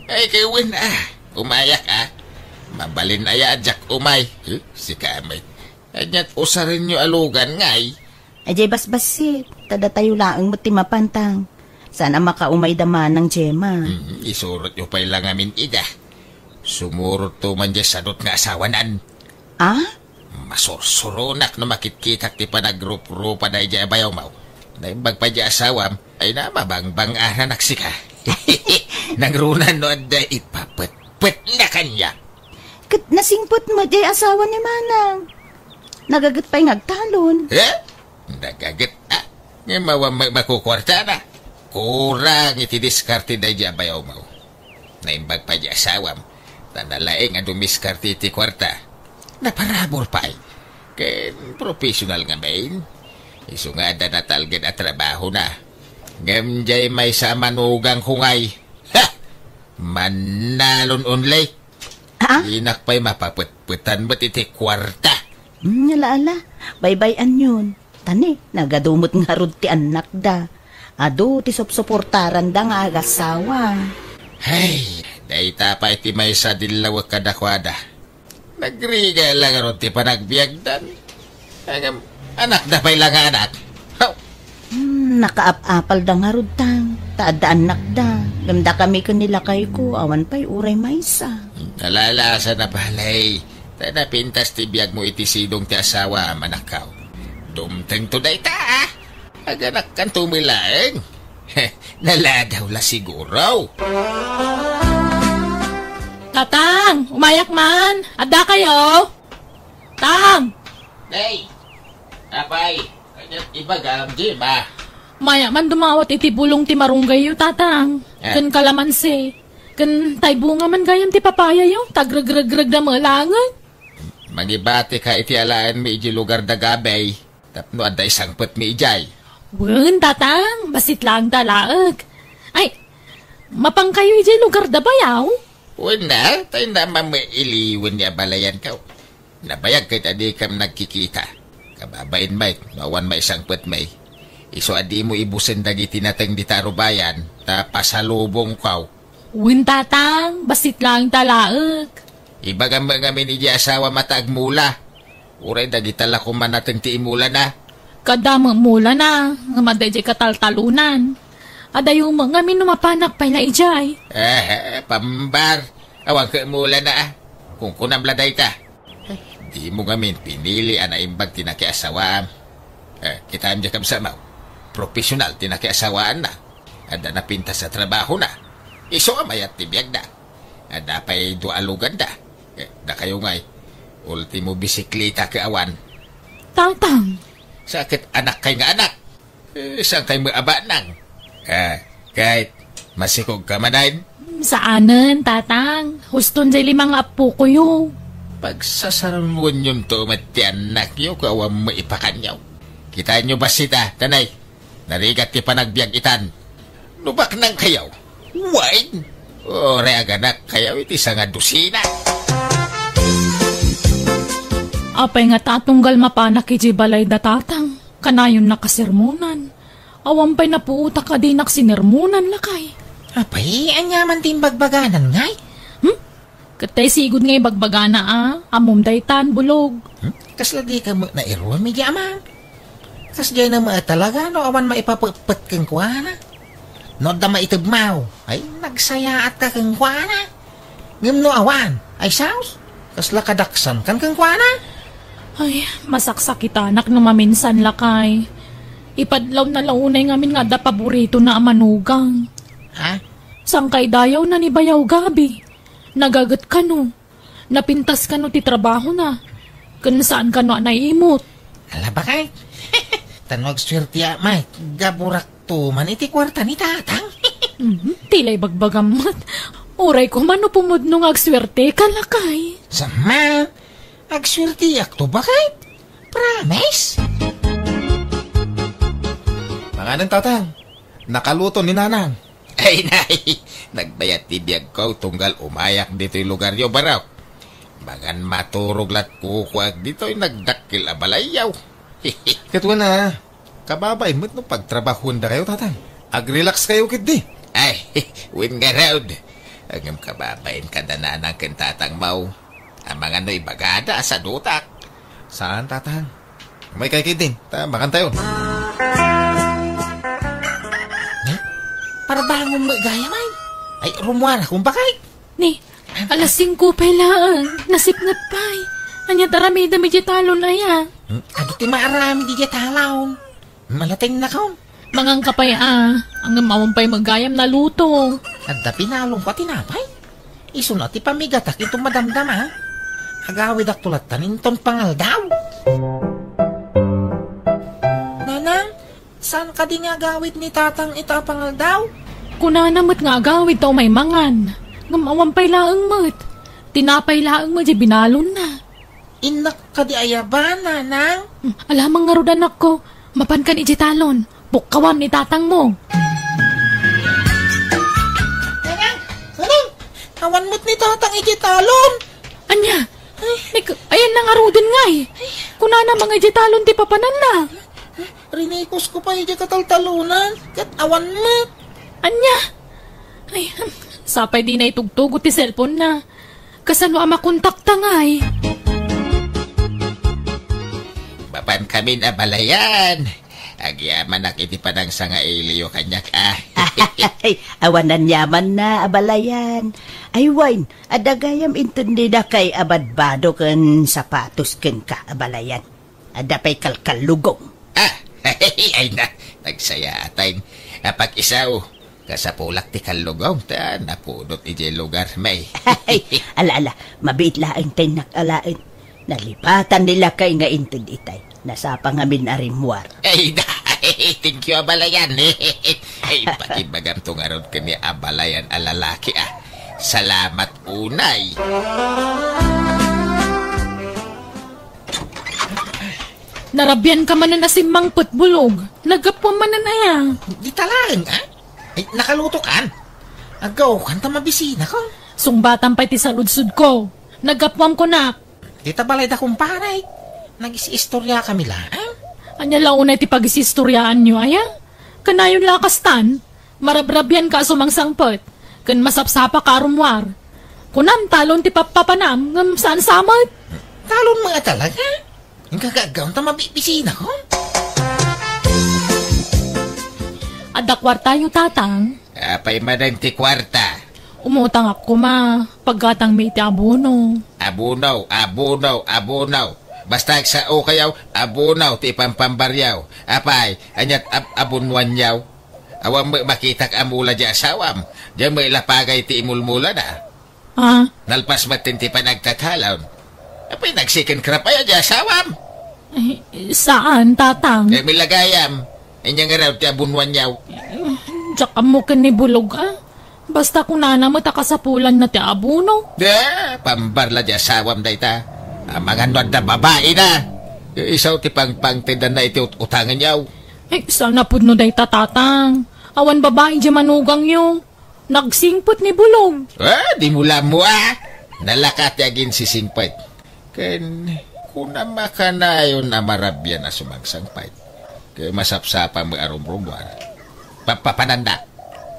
Ay, ket wen a. Umayak a. Mabalin aya a diak umay. Huh? Sika met. Ania't usarenyo a lugan ngay? Idiay basbassit, ta datayo laeng met ti mapan, Tang. Saan a makaumay da manang Gemma. Hmm, isurotyo pay la ngamin ida. Sumurotto man diay sadut nga asawanan. Ah? Masursuronak no makitkitak ti panagruprupada idiay bayawmaw. Naimbag pay diay asawam, ay na, mabangbang-ananak sika. Nangrunan no adda ipapetpetna kaniak. Ket nasingpet met diay asawa ni manang. Nagaget pay nga agtalon. Eh? Nagaget a. Ngem awan met makukuartana. Kurang iti diskarte daydiay a bayawmaw. Naimbag pay diay asawam, ta nalaing a dumiskarte iti kuarta. Naparabur pay. Ken professional ngamin. Isu nga adda natalged a trabahona. Ngem diay maysa a manugangko ngay. Ha! Mannalon only. Ah? Dinak pay mapapetpetan met iti kuarta. Hmm, ala, ala. Baybay-anyon. Ta ni, nagadu met ngarud ti annakda. Adu ti supsuportaranda nga agasawa. Hay, dayta pay ti maysa a dillawek kadakuada. Nagrigat la ngarud ti panagbiagdan. Ngem, anakda pay la nga anak. Haw! Hmm, nakaap-apalda ngarud, Tang, ta adda annakda. Ngem dakami ken ni lakayko, awan pay uray maysa. Nalalaasa na pay. Ta napintas ti biagmo iti sidong ti asawam, anakko. Dumtengto dayta, a. Aganakkanto met laeng. Naladaw la siguro. Tatang, umayak man. Adda kayo? Tang! Nay! Apay, ania't ibagam, Gemma? Maya man dumawat iti bulong ti marunggayyo, Tatang. Ah. Ken kalamansi. Ken tay bunga man gayam ti papayayo, ta agregregregda met laengen. Mangibatika iti alaenmi idiay lugar da Gabi. Tapno adda isangpetmi idiay. Wen, Tatang, bassit laeng ta laeng. Ay, mapankayo idiay lugar da bayaw? Wen na, ta inna mammailiwen ni abalayankaw. Nabayag ket a dikam nagkikita. Kababain met, no awan maisangpetmi. Isu a dimo ibusen dagiti nateng dita rubayan, ta pasalubongkaw. Wen, Tatang, bassit laeng ta laeng. Ibagam met ngamin idiay asawam ta agmula. Uray dagita la koma nateng ti imulana. Kada met mulana, ngem adda idiay kataltalonan. Adayo met ngamin no mapanak pay la idiay. Eh, pambar. Awan ket mulana, a. Kunkunam la dayta. Dimo ngamin pinili a naimbag ti nakiasawam. Eh, kitaem diay kabsatmo. Profesional ti nakiasawaanna. Adda napintas a trabahona. Isu a mayat ti biagda. Adda pay dua a luganda. Eh, dakayo ngay. Ultimo bisikleta ket awan. Tatang. Sa ket anakkay nga anak. Eh, saankay met a banang? Ah, ket, masikogka manen? Saanen, Tatang. Huston diay lima nga appokoyo. Pagsasarmuenyon to met ti annakyo, ket awan met ipakanyo. Kitaenyo bassit a, tanay. Narigat ti panagbiag itan. No baknangkayo, wen, uray aganakkayo iti sangadusina. Apay ngata tunggal mapanak idiay balay da Tatang? Kanayon nakasermonan. Awan pay napuotak a dinak sinermonan, lakay. Apay, ania man ti imbagbaganan, ngay? Hmm? Ket tay sigud nga ibagbagana a, ammom daytan, bulog. Hmm? Kasla dika met nairuam idiay amam? Kasdiay na met talaga no awan maipapetpet kenkuana. No adda maitebmaw, ay, nagsayaatka kenkuana. Ngem no awan, ay saos, kasla kadaksankan kenkuana. Ay, masaksakitanak no maminsan, lakay. Ipadlawna la unay ngamin nga adda paboritona a manugang. Ha? Sangkay dayawna ni Bayaw Gabi. Nagaget kano. Napintas kano ti trabahona. Ken saan kano a naimot. Ala, bakay. Ta no agsuertiak met, gaburakto man iti kuarta ni Tatang. Mhm, ti la ibagbagam met. Uray koma no pumudno nga agsuerteka, lakay. Sama, agsuertiakto, bakay. Promise? Manganen, Tatang. Nakaluto ni Nanang. Ay, nay! Nagbayat ti biagko tunggal umayak ditoy lugaryo, barok. Mangan maturog lat kukuak ditoy nagdakkel a balayyo. Ket wen a, kababain met no pagtrabahuendakayo, Tatang. Ag-relax kayo ketdi. Ay, wen ngarud. Ngem kababain kada Nanang ken Tatangmo. Amangan no ibagada a sadutak. Saan, Tatang? Umaykay ketdin, ta makantayon. Ne? Parbangon met gayam ay. Ay, rummuar, kumbakay. Ni, alas singko pay laeng, nasipnget pay. Ania ti aramidem idiay talon aya? Hmm? Adu ti maaramid idiay talon. Malateng na kon. Manganka pay a, ngem awan pay met gayam naluto. Adda pinalongko a tinapay. Isuna ti pamigatak inton madamdama. Agawidakto latta inton pangaldaw. Nanang, saan kadi nga agawid ni Tatang ita a pangaldaw? Kunana met nga agawid ta umay mangan. Ngem awan pay laeng met. Tinapay laeng met diay binalonna. Innak kadi aya ba, Nanang? Hmm, alamang ngarud, anakko. Mapankan idiay talon. Pukkawam ni Tatangmo. Nanang! Nanang! Awan met ni Tatang idiay talon! Ania? Ay. Ni, ayanna ngaruden ngay. Kunana nga idiay talon ti papananna. Rinikusko pay idiay kataltalonan, ket awan met. Ania? Ay, sapay di naitugtugot ti cellphone-na. Kasano a makontakta ngay? Mapankamin a balayan. Agyamanak iti panangsangailiyo kaniak, a. Ay, awan aniamanna a balayan. Ay, wen, adda gayam inton dinakay a badbado ken sapatos kenka a balayan. Adda pay kalkallugong. Ah, ay na, nagsayaat. Apag-isu, kasapulak ti kallugong ta napudot idiay lugarmi. Ala, ala, mabiit laeng ta innak alaen. Nalipatan ni lakay nga inted itay. Nasapa ngamin a rimmuar. Ay, da, thank you, a balayan. Ay, pakibagamto ngarud ken ni a balayan a lalaki, a. Salamat unay. Narabianka manen a simmangpet, Bulog. Naggapuam manen aya? Dita laeng, a? Ay, nakalutokan? Aggaokan ta mabisinakon. Sungbatan pay ti saludsodko. Naggapuam kunak. Dita balayda, kumpare. Nagis-istoriakami laeng. Ania la unay ti pagis-istoriaanyo, aya? Kanayon la kastan. Marabrabianka a sumangsangpet, ken masapsapaka a rummuar. Kunam, talon ti pappapanam, ngem saan sa met? Talon met a talaga? Inka aggaon ta mabibisinakon. Adda kuartayo, Tatang? Apay manen ti kuarta? Umutangak koma, paggatangmi iti abono. Abono, abono, abono. Basta agsaokayo, abono ti ipampambaryo. Apay, aniat ab-, abonuanyo? Awan met makitak a mula diay asawam. Diay met lapagay ti imulmulana. Ah? Nalpas met ti panagtatalon. Apay, nag-second crop aya diay asawam? Eh, saan, Tatang? Eh, milagayam. Inya nga raw ti abonuanyo. Diak ammo ken ni Bulog, a. Basta kunana met a kasapulanna ti abono. Da, pambarla diay asawam dayta. Amangan no adda babaina. Isu ti pangpangtedanna iti ut-utanganyo. Eh, saan a pudno dayta, Tatang? Awan babai diay manugangyo. Nagsingpet ni Bulog. Ah, dimo la ammo, a. Nalaka ti aginsisingpet. Ken kunam a kanayon a marabian a sumangsangpet. Ket masapsapa met a rumrumuar. Pappapananda.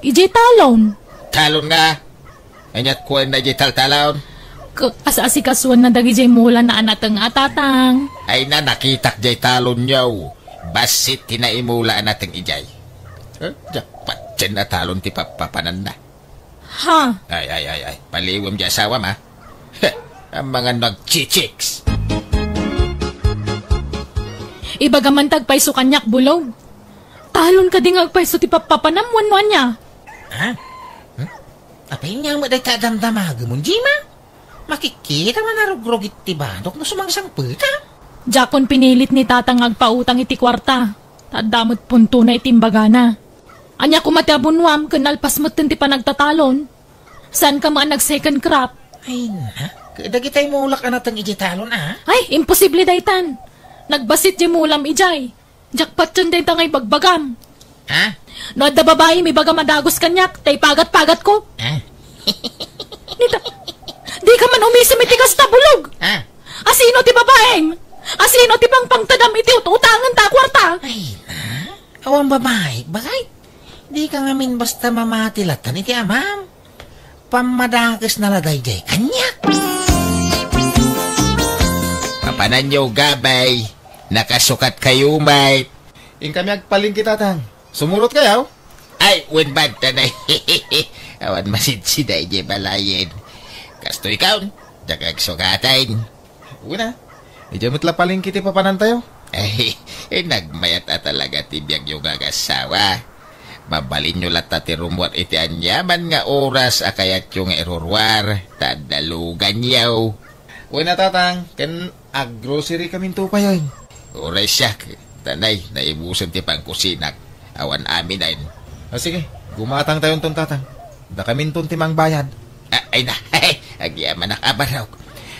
Idiay talon. Talon nga. Aniat kuenna idiay taltalon? Ket as-asikasuenna dagidiay mulana a nateng a, Tatang. Ay na, nakitak diay talonyo. Bassit ti naimula a nateng idiay. Eh, diak patien a talon ti pappapananda. Ha? Ay, ay, ay, ay. Paliwem diay asawam, a. Heh, amangan no agchichiks. Ibagam man ta agpayso kaniak, Bulog. Talon kadi nga agpayso ti pappapanam wenno ania? Ha? Hmm? Apay ania met dayta a damdamagem, Jima? Makikita man a rugrugit ti banok no sumangsangpeta. Diakon pinilit ni Tatang nga agpautang iti kuarta. Ta adda met puntona iti imbagana. Ania koma ti abonuam ken nalpas metten ti panagtatalon? Saanka met a nag-second crop? Ay, na. Dagitay mulak a nateng idiay talon, a? Ay, imposible daytan. Nagbasit diay mulam idiay. Jackpot yun dayta nga ibagbagam. Ha? No adda babaim ibagam a dagus kaniak, ta ipagat-pagatko. Ha? Dita, dika man umisem iti kasta bulog. Ha? Asino ti babaim? Asino ti pangpangtedam iti ut-utangen ta a kuarta? Ay, na? Awan babaik, bagay? Dika ngamin basta mamati latan iti amam. Pammadakesna la daydiay kaniak. Papananyo, gabay. Nakasukat kayo, mate. Inkami agpalengke, Tatang. Sumurot kayo? Ay, wen banta na. Awan masidsida idiay balayen. Kastoy kaon, dakagsukatan. Una, idiay met la palengke ti papanantayo. Ay, eh, nagmayat a talaga ti biagyo nga agasawa. Mabalinyo latta ti rummuar iti aniaman nga oras a kayatyo nga iruruar, ta adda luganyo. Wen a, Tatang, ken aggrocery kaminto payen. Uray siak, tanay, naibusen ti pangkusinak. Awan amin ayen. Ah, sige, gumatang tayonton, Tatang. Dakaminton ti mangbayad. Ah, ay na, agyamanak a barok.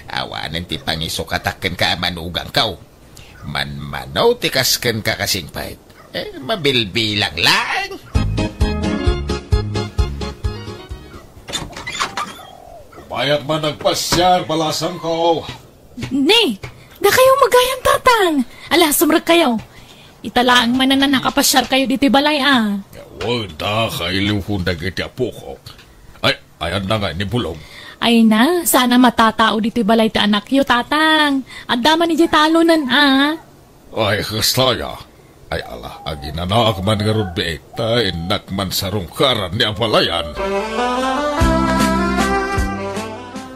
Awanen ti pangisukatak kenka a manugangko. Manmano ti kas kenka kasingpet. Eh, mabilbilang laeng. Umayat man nagpasiar, balasangko. Ni, dakayo met gayam, Tatang. Ala, sumrekkayo. Ita laeng manen a nakapasiarkayo ditoy balay, a. Wen ta, kailiwkon dagiti apokok. Ay, ayanna nga ni Bulong? Ay na, saan a matatao ditoy balay ti anakyo, Tatang. Adda man idiay talonen, a. Ay, kasta aya. Ay, ala, aginanaak man ngarud biit, ta innak man sarungkaran ni abalayan.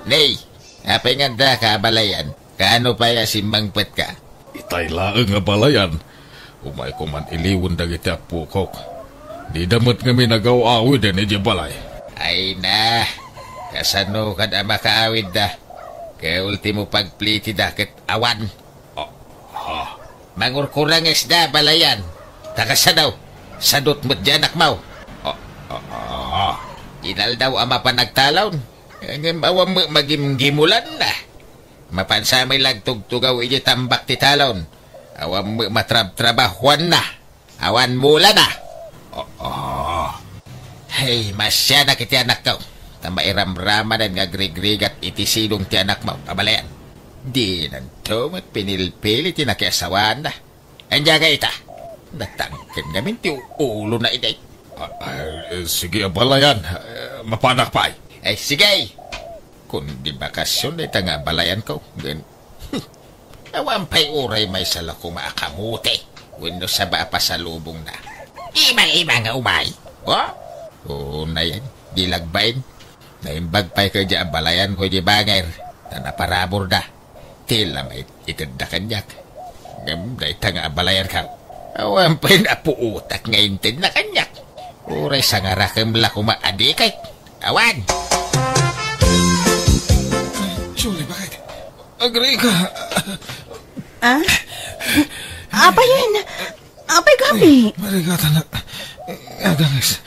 Nay, apay nga addaka abalayan? Kaano pay a simmangpetka? Itay laeng a balayan. Umayko man iliwen dagiti apokok. Dida met ngamin agaw-awiden idiay balay. Ay na, kasano kad a makaawidda? Kaya ultimo pagplitida ket awan. Ah, ah. Mangurkurangesda, balayan. Ta kasano? Sadot met diay anakmo. Ah, ah, ah. Inaldaw a mapan agtalon. Ngem awan met magimgimulanna. Mapan sa met la agtugtugaw idiay tambak ti talon. Awan met matrabtrabahuanna. Awan mulana. Ah, ah. Hey, masianak iti anakko. Ta mairamramanen nga agrigrigat iti sidong ti anakmo, abalayan. Dinanto met pinilpili ti nakiasawaanna. Ania nga ita? Natangken ngamin ti ulona idi. Ah, ah, eh, sige, abalayan. Eh, mapanak pay. Ay, sige. Kundi bakasion dayta nga abalayanko. Ngem, awan pay uray maysa la koma a kamote wenno saba a pasalubongna. Ima-ima nga umay. O? Unay, di lagbain. Naimbag pay kadi a balayanko idiay bangir, ta naparaburda. Ti la met itedda kaniak. Ngem dayta nga abalayanko, awan pay napuotak nga intedna kaniak. Uray sangarakem la koma a dikit. Awan! Julie, bakit? Agrika! Ah? Apay yen? Apay, Gabi? Ay, marigatan na. Aganges.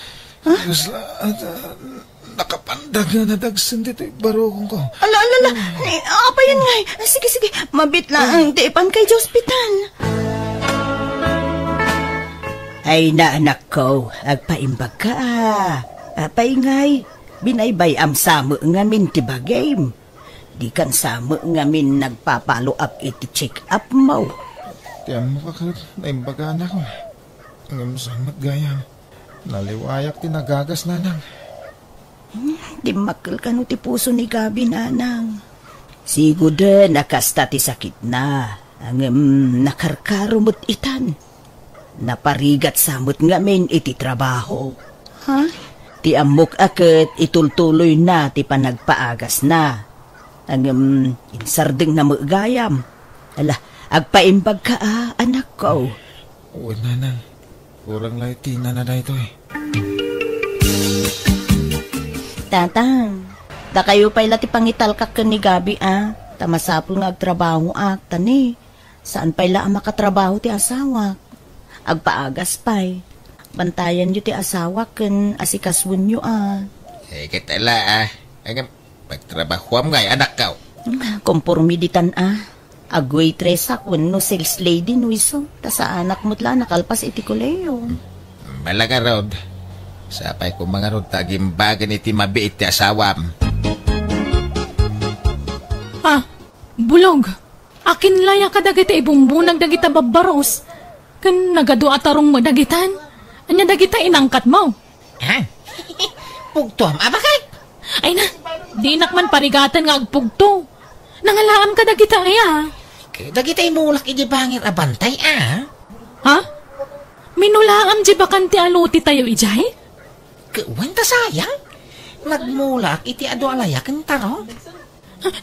Ha? Kasla, at, ah, nakapandag nga nadagsen ditoy barukongko. Ala, ala, ala. Ni, apay yen ngay? Sige, sige. Mabiit laeng ti ipanka idiay ospital. Ay, na, anakko, agpaimbagka, a. Apay ngay, binaybay-am sa met ngamin ti bagim. Dikan sa met ngamin nagpa-follow up iti check-up mo. Ti ammok a ket naimbaganak. Ngem sa met gayam, naliwayak ti nagagas, nanang. Hmm, dimmakkel kano ti puso ni Gabi, nanang. Siguden a kasta ti sakitna, ngem nakarkaro met itan. Naparigat sa met ngamin iti trabaho. Ha? Ti ammok a ket itultuloyna ti panagpaagasna. Ngem insardengna met gayam. Ala, agpaimbagka a, anakko. Wen, nanang. Kurang la iti nana daytoy. Tatang, dakayo pay la ti pangitalkak ken ni Gabi a, ta masapul nga agtrabahoak, ta ni, saan pay la a makatrabaho ti asawak. Agpaagas pay. Bantayanyo ti asawak ken asikasuenyo a. Eh, ket ala a. Agam, pagtrabahoam ngay, anakko. Komporme ditan a. Agwaitress wenno sales lady no isu, ta saanak met la nakalpas iti kolehiyo. Bala ngarud, sapay koma ngarud ta agimbagen iti mabiit ti asawam. Ah, Bulog, akin la ya kadagiti ibumbunag dagita babbarus? Ken nagadu a tarong met dagitan? Ania dagita inangkatmo? Ha? Pugtoam a baket? Ay na, dinak man parigaten nga agpugto. Nangalaam ka dagita aya? Dagita imulak idi bangir a bantay, a? Ha? Minulaam di bakante a lote tayo idiay? Wen ta sayang. Nagmulak iti adu a layak ken tarong.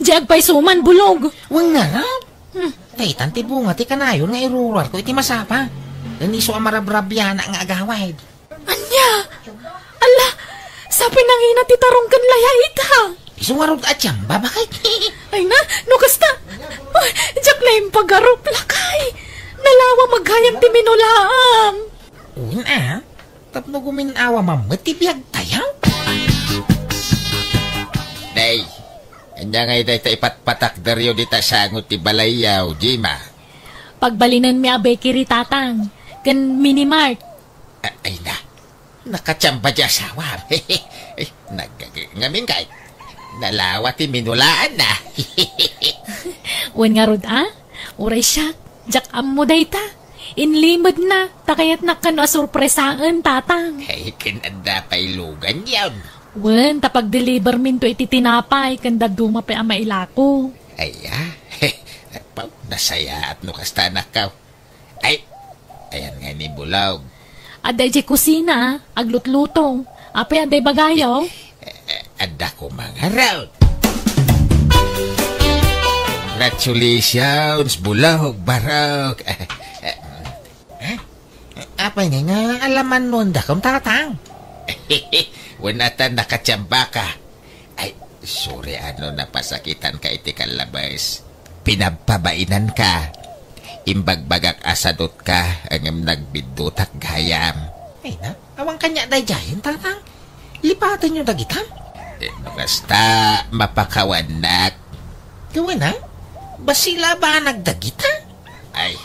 Di agpayso man, Bulog. Wen ngarud. Hmm. Daytan ti bunga ti kanayon nga iruruarko iti masapa. Ken isu a marabrabianak nga agawid. Ania? Ala, sapay nangina ti tarong ken laya ita. Isu ngarud a tiamba, baket. Ay na, no kasta. Ay, diak la impagarup, lakay. Nalawa met gayam ti minulaam. Wen a, tapno gumin-awam met ti biag tayo. Day, ania ngay dayta ipatpatakderyo dita sango ti balayyo, Jima? Pagbalinenmi a bakery, Tatang, ken minimart. A-, ay na, nakatiamba ti asawam. Naggaga ngamin kay nalawa ti minulaanna. Wen ngarud a, uray siak, diak ammo dayta. Inlimedna, ta kayatnak kano a sorpresaen, Tatang. Ay, ken adda pay luganyon. Wen, ta pagdeliverminto iti tinapay ken dadduma pay a mailako. Ay, a? Pau, nasayaat no kasta, anakko. Ay, ayan nga ni Bulog. Adda idiay kusina, aglutluto. Apay adda ibagayo? Eh, adda koma ngarud. Congratulations, Bulog, barok. Eh, eh, eh, apay nga, nga alaman no anda kong tatang? Wen a ta nakatiambaka. Ay, sorry a no napasakitanka iti kallabes. Pinabpabainanka. Imbagbagak a sadutka, ngem nagbiddutak gayam. Ay na, awan kaniak daydiayen, tatang. Lipatenyo dagita. Eh, no kasta, mapakawannak. Gawin, ha? Basila ba nagdagita? Ay,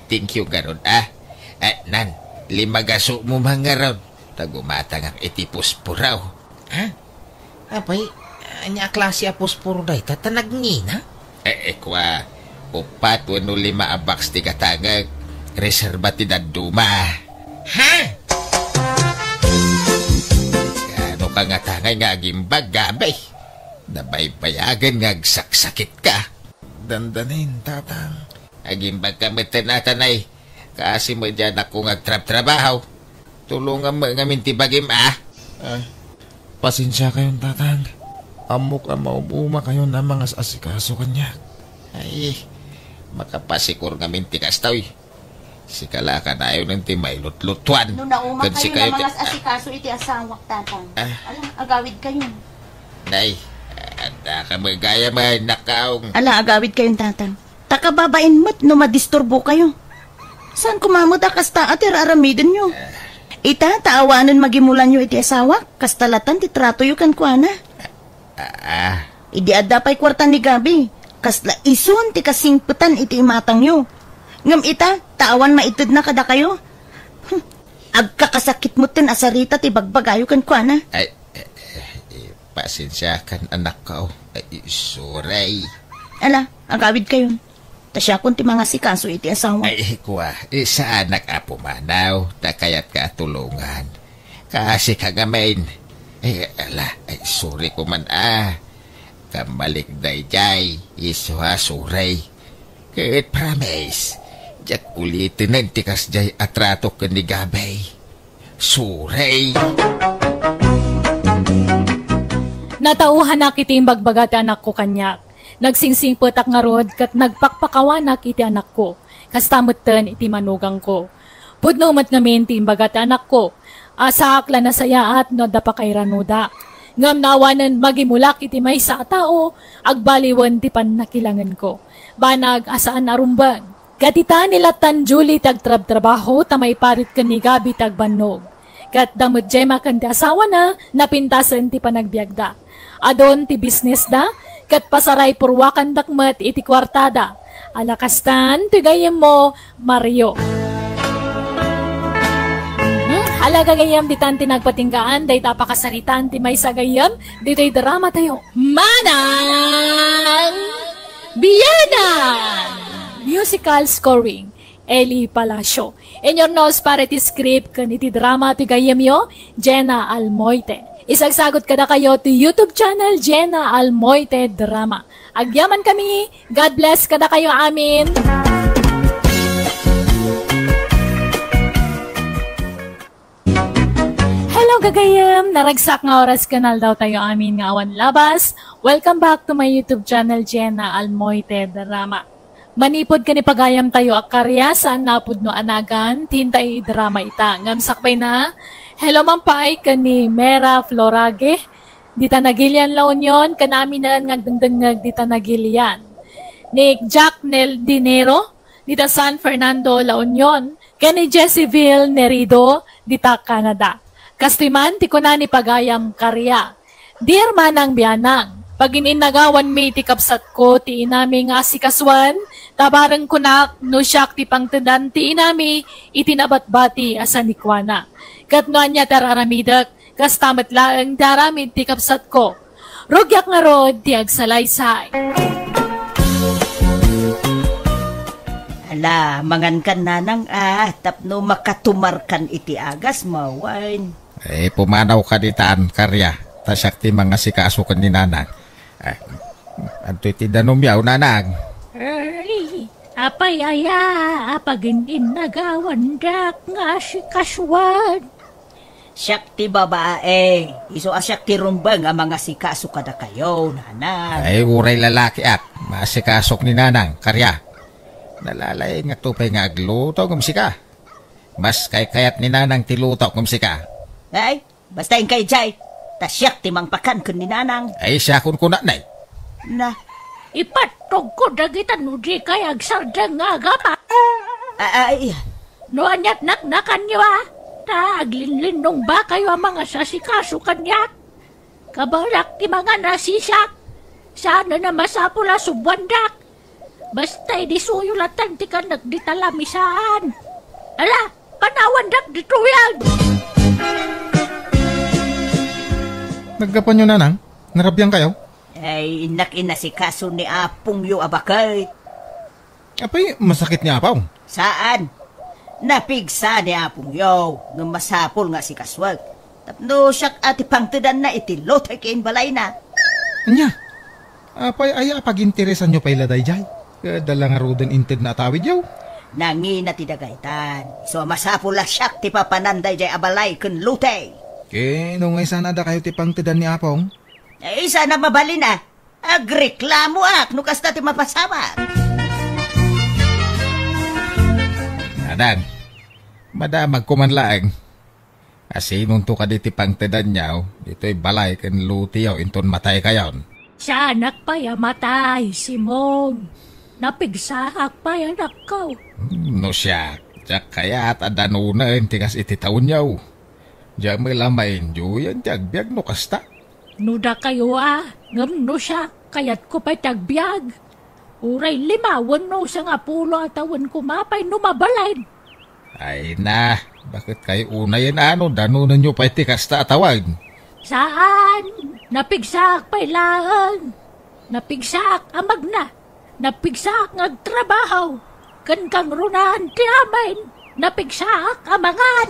thank you, garud, a. Eh, nan, limagaso mo man ngarud. Ta gumatangak iti pusporo. Ha? Apay, ania a klase a pusporo dayta ta nagngina? Eh, eh, kua, upat wenno lima a box ti gatangek. Reserba ti dadduma. Ha? Kaano ka nga tangay nga agimbag, Gabi? Nabaybayagen nga agsaksakitka. Dandanin, tatang. Agimbag ka met ten, a, tanay. Kaasi met diay anakko nga agtrabtrabaho. Tulongam met ngamin ti bagim, a. Ah, pasensiakayon, tatang. Ammok a maum-umakayon a mangas-asikaso kaniak. Ay, makapasikor ngamin ti kastoy. Sika la kanayon ti mailutlutuan. No naumakayon a mangas-asikaso iti asawak, tatang. Ah. Ala, agawidkayon. Nay, adda ka met gayam a nakkaong. Ala, agawidkayon, tatang. Ta kababain met no madisturbokayo. Saan koma met a kasta a ti ar-aramidenyo? Ita, ta awanen magimulanyo iti asawak, kasta latan ti tratoyo kenkuana. Ah. Idi adda pay kuarta ni Gabi, kasla isun ti kasingpetan iti imatangyo. Ngem ita, ta awan maitedna kadakayo. Hmm. Agkakasakit metten a sarita ti bagbagayo kenkuana. Ay, eh, eh, eh, pasensiakan, anakko. Ay, sorry. Ala, agawidkayon. Ta siakon ti mangasikaso iti asawa. Ay, kua, eh, saanak a pumanaw, ta kayatka a tulongan. Kaasika ngamin. Eh, ala, ay, sorry koman, a. Kammalik daydiay, isu a sorry. Ket promise, diak ulitenen ti kasdiay a tratok ken ni Gabi. Sorry. Natauhanak iti imbagbaga ti anakko kaniak. Nagsingsingpetak ngarud ket nagpakpakawanak iti anakko. Kasta metten iti manugangko. Pudno met ngamin ti imbaga ti anakko. Asaak la nasayaat no adda pakairanoda. Ngem no awanen magimulak iti maysa a tao, agbaliwen ti pannakilangenko. Banag a saan a rumbeng. Ket ita, ni latan Julie ti agtrabtrabaho ta maiparit ken ni Gabi ti agbannog. Ket da met Gemma ken ti asawana, napintasen ti panagbiagda. Adun ti bisnesda, ket pasaray purwakandak met iti kuartada. Ala kastan, ti gayyemmo, Mario. Hmm? Ala gagayyem, ditan ti nagpatinggaan, dayta pakasaritan ti maysa gayyem, ditoy drama tayo. Manang Biyanan! Musical scoring, Eli Palacio. In your nose, pare ti script, ken iti drama ti gayyemyo, Jenna Almoite. Isagsagot kadakayo ti YouTube channel, Jenna Almoite Drama. Agyaman kami. God bless kadakayo amin. Hello, gagayem! Naragsak nga oras ken aldaw tayo amin nga awan labas. Welcome back to my YouTube channel, Jenna Almoite Drama. Manipud ken ipagayam tayo a karya, saan napud no anagan, ti intay drama ita. Ngem sakbay na, hello man pay ken ni Mera Florage, dita Nagilian, La Union, ken aminen nga agdengdengngeg dita Nagilian. Ni Jack Nel Dinero, dita San Fernando, La Union, ken ni Jesseville Nerido, dita Canada. Kastoy man ti kuna ni pagayam karya. Dear Manang Bianang, pagin-innagawanmi ti kabsatko ti inami nga asikasuan, ta bareng kunak no siak ti pangtedan ti inami iti nabatbati a sanikuana. Ket no ania ti ar-aramidek, kasta met laeng ti aramid ti kabsatko. Rugiak ngarud ti agsalaysay. Ala, mangankan nanang a, tapno makatumarkan iti agasmo, wen. Eh, pumanawka ditan, karya. Ta siak ti mangasikaso ken ni nanang. Eh, adtoy ti danumyo, nanang. Ay, apay aya a pagin-innagawandak nga asikasuan? Siak ti babae, isu a siak ti rumbeng a mangasikaso kadakayo, nanang. Ay, uray lalakiak, maasikasok ni nanang, karya. Nalalaingakto pay nga agluto ngem sika. Mas kaykayat ni nanang ti luto ngem sika. Ay, basta inkay jay, ta siak ti mangpakan ken ni nanang. Ay, siakon kunanay. Na. Ipattogko dagita no dikay agsardeng nga agama. A-, ay. No aniat naknakanyo a, ta aglinlinnongbakayo a mangasasikaso kaniak. Kabalak ti mangan a sisak. Saan a masapul a subuandak. Basta idi suyo latan ti kanek dita lamisaan. Ala, panawandak ditoyen. Naggapuanyo, nanang? Narabian kayo? Ay, innak inasikaso ni apongyo a baket. Apay, masakit ni apaw? Saan. Napigsa ni apongyo, ngem masapul nga asikasuek. Tapno siak a ti pangtedanna iti lotay ken balayna. Ania? Apay aya a paginteresanyo pay la daydiay? Adda la ngaruden intedna a tawidyo? Nangina ti dagaytan. Isu a masapul a siak ti papanan daydiay a balay ken lotay. Ken no nga isana dakayo ti pangtedan ni apong? Eh, isana mabalin a. Agreklamoak no kasta ti mapasamak. Nanang, madamagko man laeng. Asinonto kadi ti pangtedanyo ditoy balay ken lotiyo inton mataykayon? Saanak pay a matay, Simon. Napigsaak pay, anakko. Hmm, no siak, diak kayat a danonen ti kas iti tawenyo. Diak met la maindiyo ti agbiag no kasta. No dakayo a, ngem no siak, kayatko pay ti agbiag. Uray lima wenno sangapulo a tawen koma pay no mabalin. Ay na, baket kayo unayen a no danonenyo pay ti kasta a tawen? Saan, napigsaak pay laeng. Napigsaak a magna. Napigsaak nga agtrabaho, ken kangrunaan ti amin, napigsaak a mangan.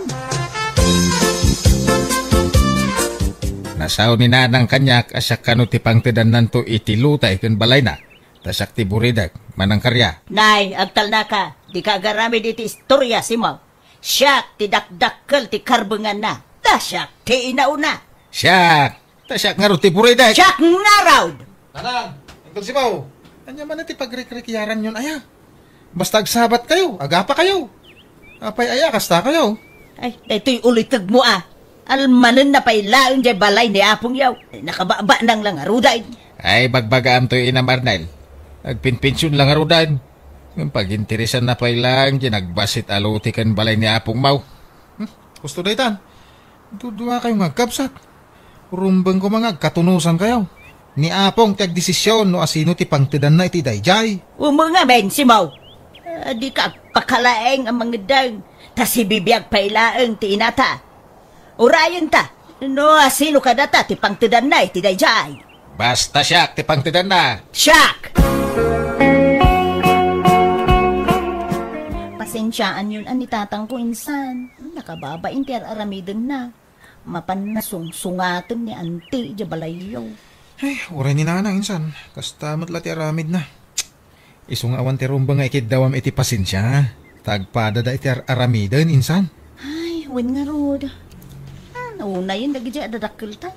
Nasao ni Nanang kaniak a siak kano ti pangtedannanto iti lotay ken balayna, ta siak ti buridek, Manang Karya. Nay, agtalnaka, dika agaramid iti istorya, Simon. Siak ti dakdakkel ti karbenganna, ta siak ti inauna. Siak, ta siak ngarud ti buridek. Siak ngarud! Nanang, Inton Sibaw, ania man ti pagrikrikiaranyon aya? Basta agsabat kayo, agapa kayo. Apay aya, kasta kayo? Ay, daytoy ulitegmo a. Almanenna pay laeng jay balay ni apongyo. Nakababa nang langarudan. Ay, bagbagaam toy Inam Arnel. Agpinpension langarudan. Ngem paginteresanna pay laeng ti nagbassit a loti ken balay ni Apong Mau. Hmm, husto daytan. Dudua kayo nga agkabsat. Rumbeng ko nga agkatunosan kayo. Ni Apong ti agdesisyon no asino ti pangtedanna iti daydiay. Umungamin, Simaw. Ah, dika agpakalaeng a mangeddeng, ta sibibiag pay laeng ti inata. Urayenta, no asino kadata ti pangtedanna iti daydiay. Basta siak ti pangtedanna. Siak! Pasensiaanyon a ni tatangko insan. Nakababain ti ar-aramidenna. Mapanna sungsungaten ni anti idiay balayyo. Ay, uray ni nanang insan. Kasta met la ti aramidna. Isu nga awan ti rumbeng nga ikiddawam iti pasensia, ta agpadada iti ar-aramiden insan. Ay, wen ngarud. Ah, naunayen dagiti a dadakkelta.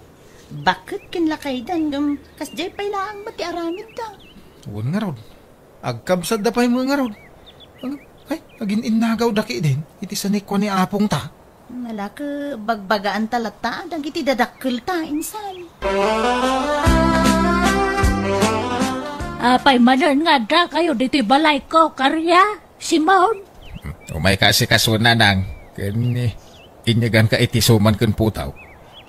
Baket ken lakaydan ngem kasdiay pay laeng met ti aramidda. Wen ngarud. Agkabsatda pay met ngarud. Ay, agin-innagawda ketdin iti sanikua ni apongta. Nalaka, bagbagaanta latta dagiti dadakkelta insan. Apay manen nga addakayo ditoy balayko, Karia? Simon? Umayka asikaso, nanang, ken inyeganka iti suman ken putaw.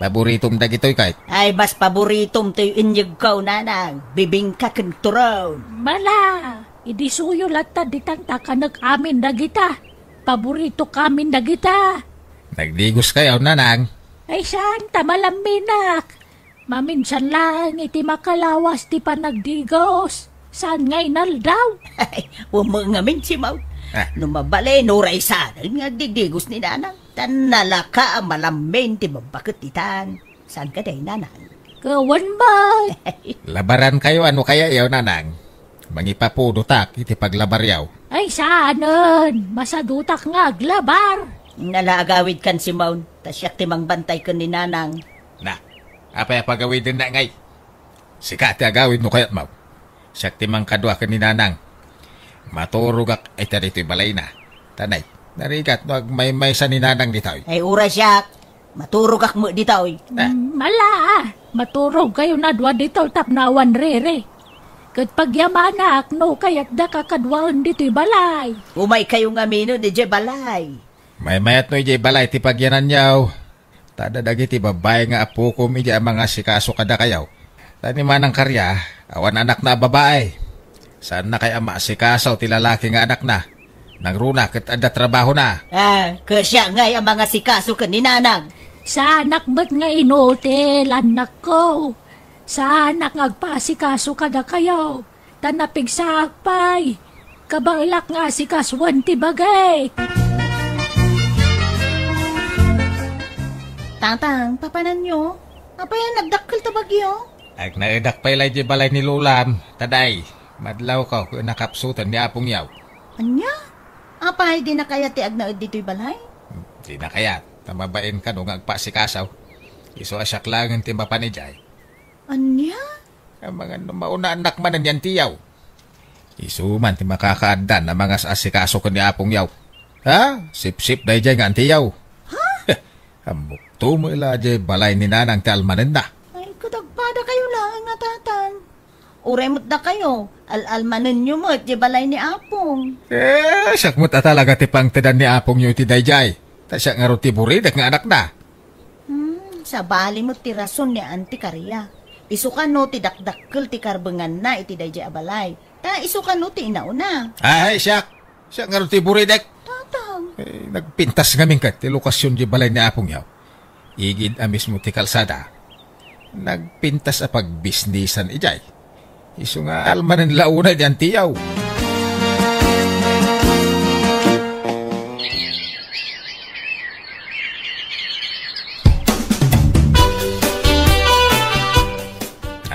Paboritom dagitoy, kayat? Ay, mas paboritom toy inyegko, nanang. Bibingka ken turon. Mala, idisuyo latta ditan ta kanek amin dagita. Paboritok amin dagita. Nagdigoskayo, nanang? Ay, saan ta malamminak? Maminsan laeng iti makalawas ti panagdigos. Saan nga inaldaw? Ay, umeng amin, Simaw. Ah. No mabalin, uray saan nga agdidigos ni nanang. Tan nalaka a malammin ti babbaket ditan. Saan kadi, nanang? Kawan man. Labarankayo a no kayayo, nanang. Mangipapudotak iti paglabaryo. Ay, saanen. Masadutak nga aglabar. Nala agawidkan, Simaw. Ta siak ti mangbantay ken ni nanang. Na, apay a pagawidenna ngay? Sika ti agawid no kayatmo. Siak ti mangkadua ken ni nanang. Maturogak ita ditoy balayna. Tanay, narigat no agmaymaysa ni nanang ditoy. Ay, uray siak. Maturogak met ditoy. Ah. Mm, ala, maturogkayon a dua ditoy tapno awan riri. Ket pagyamanak no kayatdaka kaduaen ditoy balay. Umaykayo ngamin idiay balay. Maymayat no idiay balay ti pagyananyo. Ta adda dagiti babbai nga apokom idiay a mangasikaso kadakayo. Ta ni Manang Karya, awan anakna a babai. Saannakay a maasikaso ti lalaki nga anakna. Nangruna ket adda trabahona. Ah, ket siak ngay a mangasikaso ken ni nanang. Saanak met nga inutil, annakko. Saanak nga agpaasikaso kadakayo. Ta napigsaak pay. Kabaelak nga asikasoen ti bagik. Tatang, papananyo? Apay a nagdakkel ta bagyo? Agnaedak pay la idiay balay ni Lolam, ta day, madlawko ket nakapsuten ni apongyo. Ania? Apay, dina kayat ti agnaed ditoy balay? Dina kayat, ta mabain kano nga agpaasikaso. Isu a siak laengen ti mapan idiay. Ania? Amangan no maunaanak manen ni antiyo. Isu man ti makakaaddan a mangas-asikaso ken ni apongyo. Ha? Sipsip daydiay nga antiyo. Ha? Ammokto met la diay balay ni nanang ti almanenna. Ay, ket agpadakayo laeng a tatang. Uray met dakayo, al-almanenyo met diay balay ni apong. Eh, siak met a talaga ti pangtedan ni apongyo iti daydiay. Ta siak ngarud ti buridek nga anakna. Hmm, sabali met ti rason ni Auntie Karia. Isu kano ti dakdakkel ti karbenganna iti daydiay a balay. Ta isu kano ti inauna. Ay, siak! Siak ngarud ti buridek! Tatang! Eh, nagpintas ngamin ket ti lokasion di balay ni apongyo. Igid a mismo ti kalsada. Nagpintas a pagbisnisan idiay. Isu nga almanen la unay di antiyaw.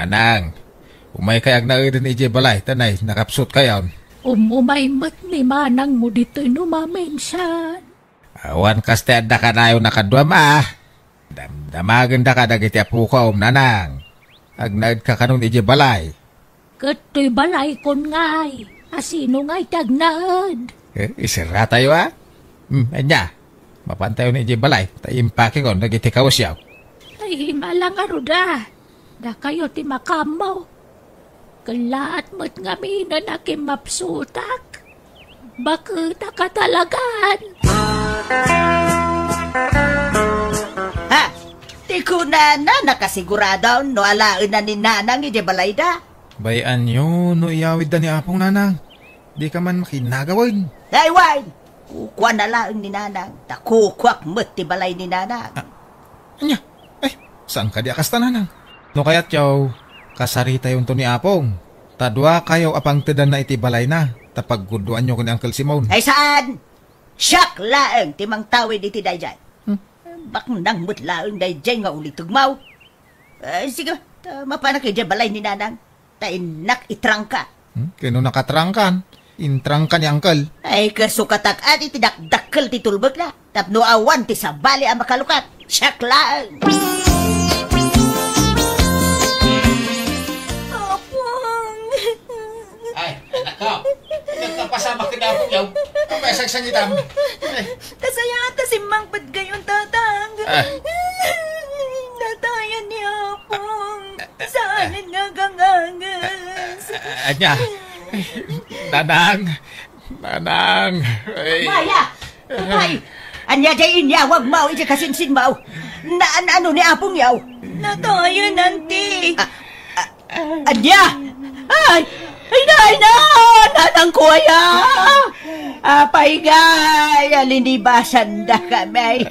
Nanang, umaykay agnaeden idiay balay, ta nay, nakapsutkayon. Umumay met ni manangmo ditoy no maminsan. Awan kas ti adda kanayon a kaduam a. Damdamagendaka dagiti apokom, nanang. Agnaedka kanon idiay balay. Ket toy balaykon ngay, asino ngay ti agnaed? Eh, iserratayo a? Hmm, ania? Mapantayon idiay balay, ta impakekon dagiti kawesyo. Ay, mala ngarud a. Dakayo ti makaammo. Kellaat met ngaminen a kimmapsutak. Baketak a talagan. Ha? Ti Kunana, nakasigurado no alaenna ni Nanang idiay balayda. Bay-anyo no iyawidda ni Apong, Nanang. Dika man makinagawen. Ay, wen. Kukuana laeng ni Nanang, ta kukuak met ti balay ni Nanang. Ah, ania? Ay, saan kadi a kasta, Nanang? No kayatyo, kasaritayonto ni Apong. Ta duakayo a pangtedanna iti balayna, ta paggudduanyo ken ni Uncle Simon. Ay, saan? Siak laeng ti mangtawid iti daydiay. Hmm. Baknang met laeng daydiay nga ulitegmo. Eh, sige, ta mapanak idiay balay ni Nanang. Ta innak itrangka. Hmm? Ken no nakatrangkan, intrangka ni Uncle. Ay, kasukatak adi ti dakdakkel ti tulbekna. Tapno awan ti sabali a makalukat. Siak laeng. Apong! Ay, anak ko. Nagpapasamak ka na, Apong, yaw. Ang may sangsangitan. Ay. Kasayat ta simmangpet kayon, Tatang. Ah. Natayan ni Apong. Saan nga gangangas? Ah, ania? Nanang. Nanang. Ay. Maya! Ay! Ania jay inyawagmo iti kasinsinmo? Naan-ano ni Apong yaw? Natayan, Auntie. Ah, ah, Ania? Ay! Ay, nay, na! Nanangko aya! Apay ngay, alinibasan da kami.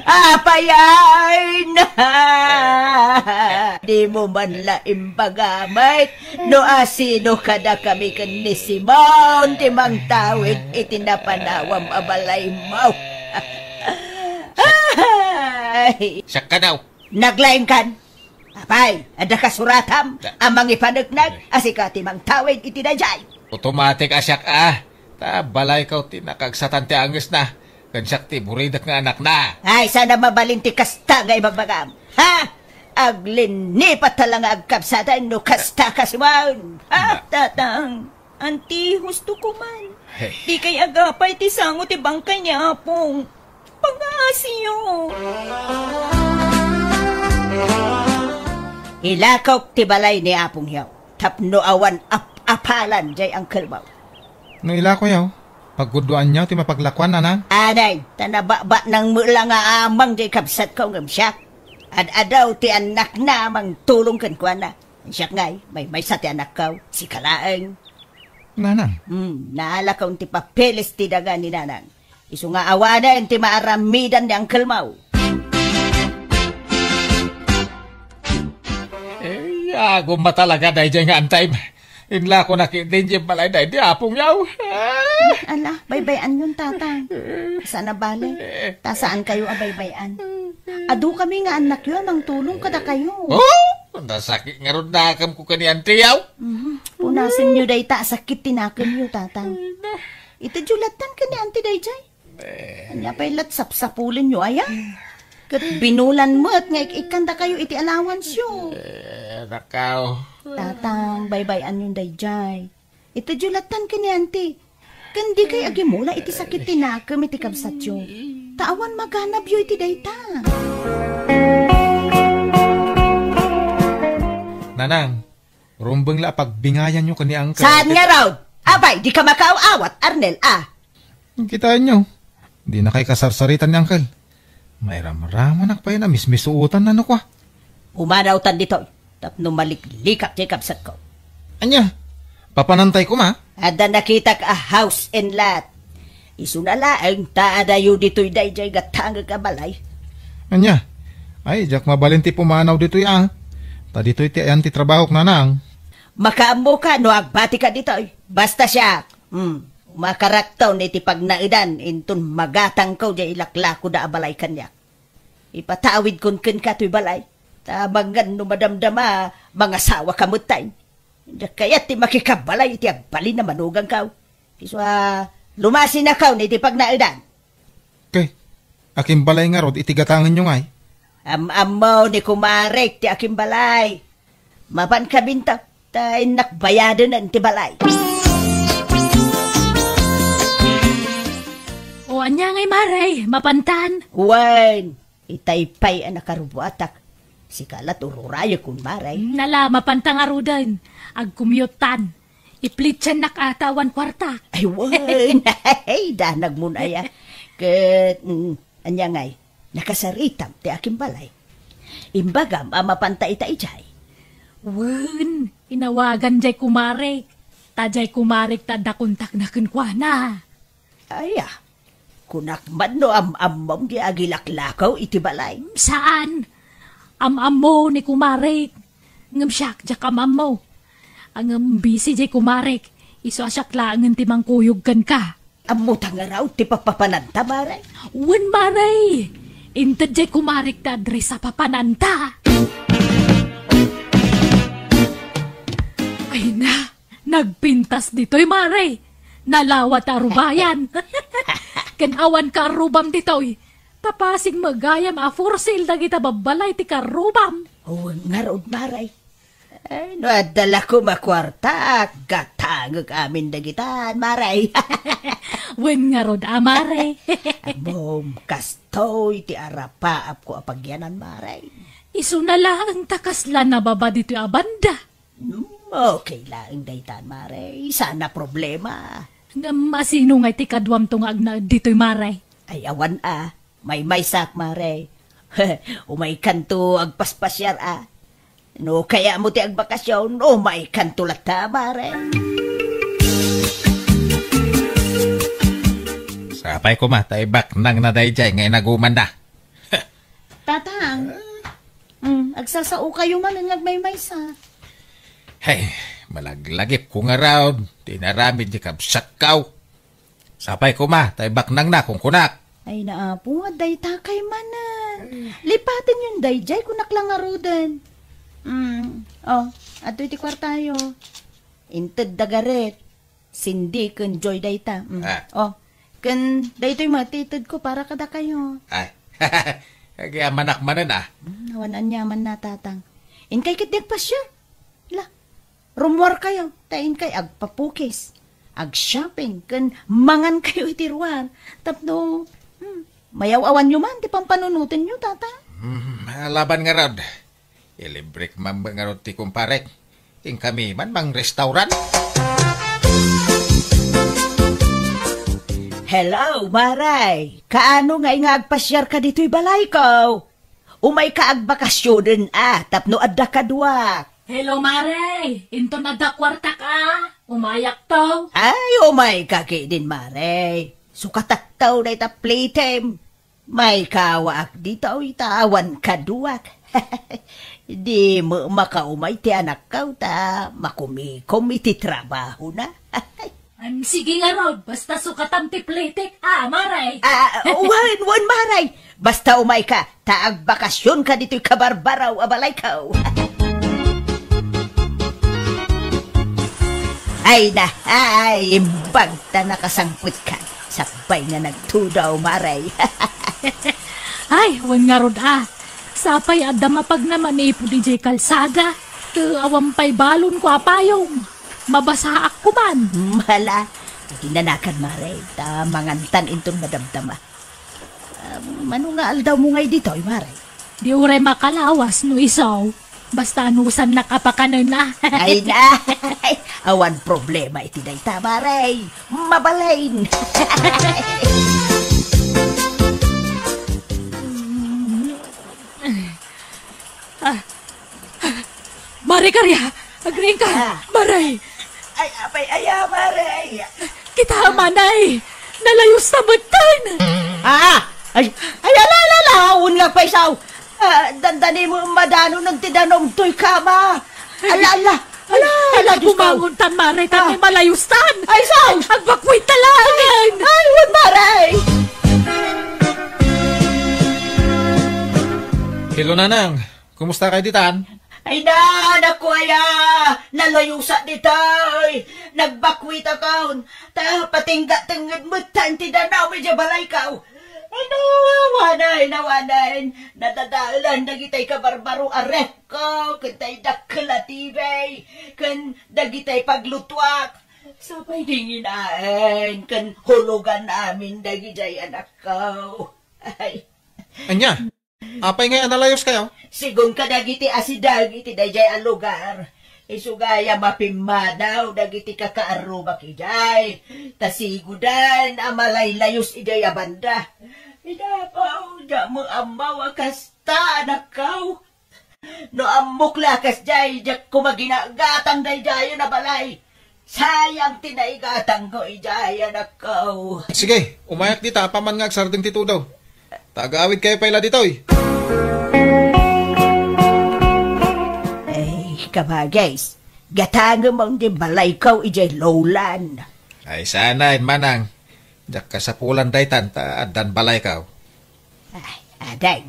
Apay ay na! Di mo man la imbagamet no asino kada kami ken ni Simon ti mangtawid iti napanawam a balaymo. Ay! Siak kadaw. Naglaingkan. Apay, adda kasuratam a mangipaneknek a sika ti mangtawid iti daydiay? Automatic a siak a. Ta balayko ti nakaagsatan ti angesna. Ken siak ti buridek nga anakna. Ay, saan a mabalin ti kasta nga ibagbagam. Ha? Aglinnipat ta la nga agkabsatan no kasta ka, Simon. Ha, Tatang? Auntie, husto ko man. Hey. Dikay agapay ti sango ti bangkay ni Apong. Pangasiyo. Ilakok ti balay ni Apong yaw. Tapno awan ap-apalan jay uncle mo. No ilako yaw, paggudduanyo ti mapaglakuan, Nanang? Anay, ta nababatnang met la nga amang jay kabsatko ngem siak. Ad-adaw ti annakna mangtulong kenkuana. Siak ngay, maymaysa ti anakko, sika laeng. Nanang. Hmm, naalakon ti papeles ti daga ni Nanang. Isu nga awanen ti maaramidan ni uncle mo. Eh, agum a talaga daydiay nga antayem. Inlakonak iti idiay balay daydi Apong yaw. Ah! Ala, baybay-anyon, Tatang. Saan a bale? Ta saan kayo a baybay-an. Adu kami nga annakyo a mangtulong kadakayo. Oh! Nasakit ngarud nakemko ken ni Auntie yaw. Mhm. Punasenyo dayta a sakit ti nakemyo, Tatang. Itedyo lattan ken ni Auntie daydiay. Eh. Ania pay lat sapsapulenyo aya? Ket binulan met nga ik-ikkandakayo iti allowance-yo. Eh, nakaw. Tatang, baybay-anyon daydiay. Itedyo lattan ken ni Auntie. Ken dikay agimula iti sakit ti nakem iti kabsatyo. Ta awan maganabyo iti dayta. Nanang, rumbeng la a pagbingayanyo ken ni Uncle. Saan ngarud? Apay, dika makaaw-awat, Arnel, a? Kitaenyo, dinakay kasarsaritan ni Uncle. Mairamramanak pay a mismisuotan no kua. Pumanawtan ditoy, tapno maliklikak ti kabsatko. Ania? Papanantay koma? Adda nakitak a house and lot. Isuna laeng ta adayo ditoy daydiay gatangek a balay. Ania? Ay, diak mabalin ti pumanaw ditoy a. Ta ditoy ti ayan ti trabahok, Nanang. Makaammoka no agbatika ditoy. Basta siak, hmm, makarakton iti pagnaedan inton magatangko diay ilaklakoda a balay kaniak. Ipatawidkon kenka toy balay, ta amangan no madamdama, mangasawaka metten. Diak kayat ti makikabalay iti agbalin a manuganko. Isu a, lumasinakon iti pagnaedan. Kay, akimbalay ngarud iti gatangenyo ngay? Am-ammo ni kumarek ti akimbalay. Mapan kabinta, ta innak bayadenen ti balay. O, ania ngay, Mare? Mapantan? Wen, itay pay a nakarubuatak. Sika la tururayekon, Mare. Nala, mapantan ngaruden. Agkumyottan. Iplitsannak a ta awan kuarta. Ay, wen. Ay, danagmon aya. Ket, mm, ania ngay, nakasaritam ti akimbalay? Imbagam a mapanta ita idiay. Wen, inawagan jay kumarek. Ta jay kumarek ta adda kontakna kenkuana. Aya, kunak man no am-ammom di agilaklakaw iti balay. Saan? Am-ammo ni kumarek. Ngem siak, diak am-ammo. Ngem busy jay kumarek. Isu a siak laengen ti mangkuyog kenka. Ammota ngarud ti papapananta, Mare? Wen, Mare. Inted jay kumarek ti address a papananta. Ay na, nagpintas ditoy, Mare. Nalawa ti arubayan. Ken awan kaarrubam ditoy. Ta pasig met gayam a for sale dagita babbalay ti kaarrubam. Wen ngarud, Mare. Ay, no adda la koma kuarta, gatangek amin dagitan, Mare. Wen ngarud a, Mare. Ammom, kastoy ti arapaapko a pagyanan, Mare. Isuna laeng ta kasla nababa ditoy a banda. Hmm, okay laeng daytan, Mare. Saan a problema. Ngem asino ngay ti kaduamto nga agnaed ditoy, Mare? Ay, awan a. Maymaysak, Mare. Umaykanto agpaspasiar a. No kayatmo ti agbakasyon, umaykanto latta, Mare. Sapay koma, ta ibaknangna daydiay nga inagumanna. Tatang, mm, agsasaokayo manen nga agmaymaysa. Hey, malaglagipko ngarud ti inaramid ni kabsatko. Sapay koma, ta ibaknangna, kunkunak. Ay, naapo, adda itakay manen. Lipatenyon daydiay, kunak la ngaruden. Mm, oh, adtoy ti kuartayo. Inted da Gareth, Cindy, ken Joy dayta. Mm. Ah. Oh, ken daytoy met ti itedko para kadakayo. Ay, agyamanak manen, ah. Mm, awan aniamanna, Tatang. Inkay ket di agpasiar. La, rummuarkayo, ta inkay agpapukis, agshopping, ken mangankayo iti ruar. Tapno, hmm, mayaw-awanyo man ti pampanunotenyo, Tatang. Hmm, alaban ngarud. Ilibrek man ngarud ti kumparek. Inkami man mangrestaurant. Hello, Maray. Kaano ngay nga agpasiarka ditoy balayko? Umayka agbakasyonen a tapno adda kaduak. Hello, Mare. Inton adda kuartak a, umayakto. Ay, umayka ketdin, Mare. Sukatakto dayta play time. Maykawaak ditoy ta awan kaduak. Di met makaumay ti anakko ta makumikom iti trabahona. Am, sige ngarud, basta sukatam ti plitik, a, Maray. Ah, wen, wen, Maray. Basta umayka, ta agbakasyonka ditoy kabarbaraw a balayko. Ay na, ay, imbag ta nakasangpetka. Sakbay nga nagtudaw, Maray. Ay, wen ngarud a. Sapay adda mapagna manipud idiay kalsada. Te, awan pay balonko a payong. Mabasaak koman. Mala, dinanakan, Mare, ta mangantan inton madamdama. Ah, mano nga aldawmo ngay ditoy, Mare? Di uray makalawas no isu. Basta anusannak a pakanen a. Ay na, awan problema iti dayta, Mare. Mabalin. Ah, Mare Karia, agriingka. Ah. Mare. Ay, apay, aya, Mare, ay. Kita, manay. Nalayusta metten. Ah, ay, ay, ala, ala, ala, awan nga paysaw. Ah, dandani mo madano ng tidanom to'y kama. Ala, ala, ala, ala, Diyos ko. Bumangon tan, Mare, tan malayustan. Ay, saw. Agbakwit ta laeng. Ay, wen, Mare. Hello, Nanang. Kumusta kayo ditan? Ay na, anak ko aya, nalayosa ditoy. Nagbakwitakon. Ta patingga tenged met tan ti danum idiay balayko. Ay no, awanen, awanen. Nadadaelan dagitay kabarbaro a refko, ken tay dakkel a T V, ken dagitay paglutuak. Sapay dinginaen, ken hulugan amin dagidiay anakko. Ay. Anya? Apay ngay a nalayuskayo? Sigun kadagiti asideg iti daydiay a lugar, isu gayam a pimmanaw dagiti kakaarrubak idiay, ta siguden a malaylayus idiay a banda. Ay, dapaw, diak met ammo a kasta, anakko. No ammok la kasdiay, diak koma ginagatang daydiay a balay. Sayang ti naigatangko idiay, anakko. Sige, umayak dita, apaman nga agsardeng ti tudo. Ta agawidkayo pay la ditoy. Ay, kabagis, gatangem man ti balayko idiay Lowland. Ay, saan, manang. Diak kasapulan daytan ta addan balayko. Ay, ading.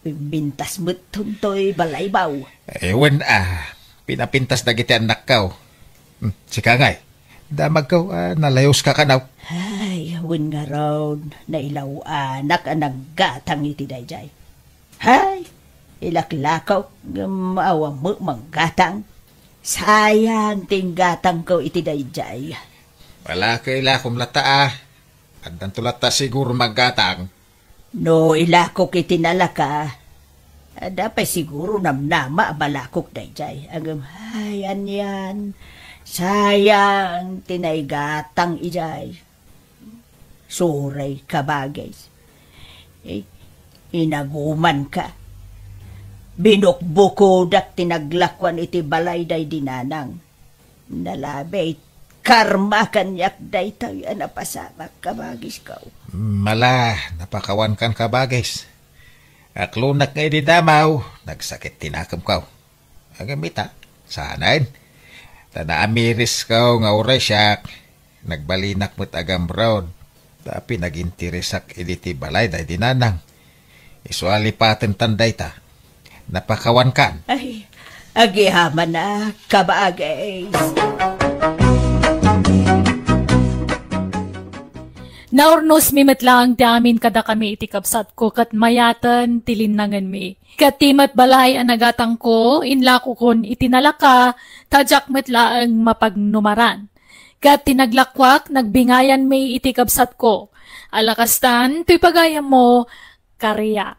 Pimpintas met toy balaymo. Eh, wen a, pinapintas dagiti annakko. Hmm, sika ngay, damagko a nalayoska kano. Ay, wen ngarud, nailaw-anak a naggatang iti daydiay. Hay, ilaklakok ngem awan met manggatang. Sayang ti inggatangko iti daydiay. Wala ka ilakom latta a. Addanto latta siguro manggatang. No ilakok iti nalaka, adda pay siguro namnama a balakok daydiay. Ngem, ay, anian, sayang ti naigatang idiay. Sorry, kabagis. Eh, inagumanka. Binukbukodak ti naglakuan iti balay daydi nanang. Nalabi, karma kaniak daytoy a napasamak, kabagisko. Mala, napakawankan, kabagis. Aklonak nga idi damaw, nagsakit ti nakemko. Agam ita, saanen. Ta naamirisko nga uray siak, nagbalinak met a gamrod. Ta pinaginteresak idi ti balay daydi nanang. Isu a lipaten tan dayta. Napakawankan. Ay, agyamanak, kabagis. Naurnosmi met laeng ti amin kadakami iti kabsatko ket mayaten ti linnangenmi. Ket ti met balay a nagatangko, inlakokon iti nalaka, ta diak met laeng mapagnumaran. Ket ti naglakuak, nagbingayanmi iti kabsatko. Ala kastan, toy pagayammo, Karia.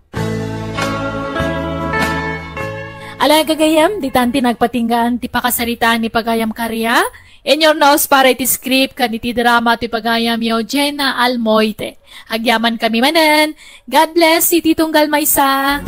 Ala gagayam, ditan ti nagpatinggaan ti pakasaritaan ni pagayam Karia. Inurnos para iti script ken iti drama ti pagayamyo, Jenna Almoite. Agyamankami manen. God bless iti tunggal maysa.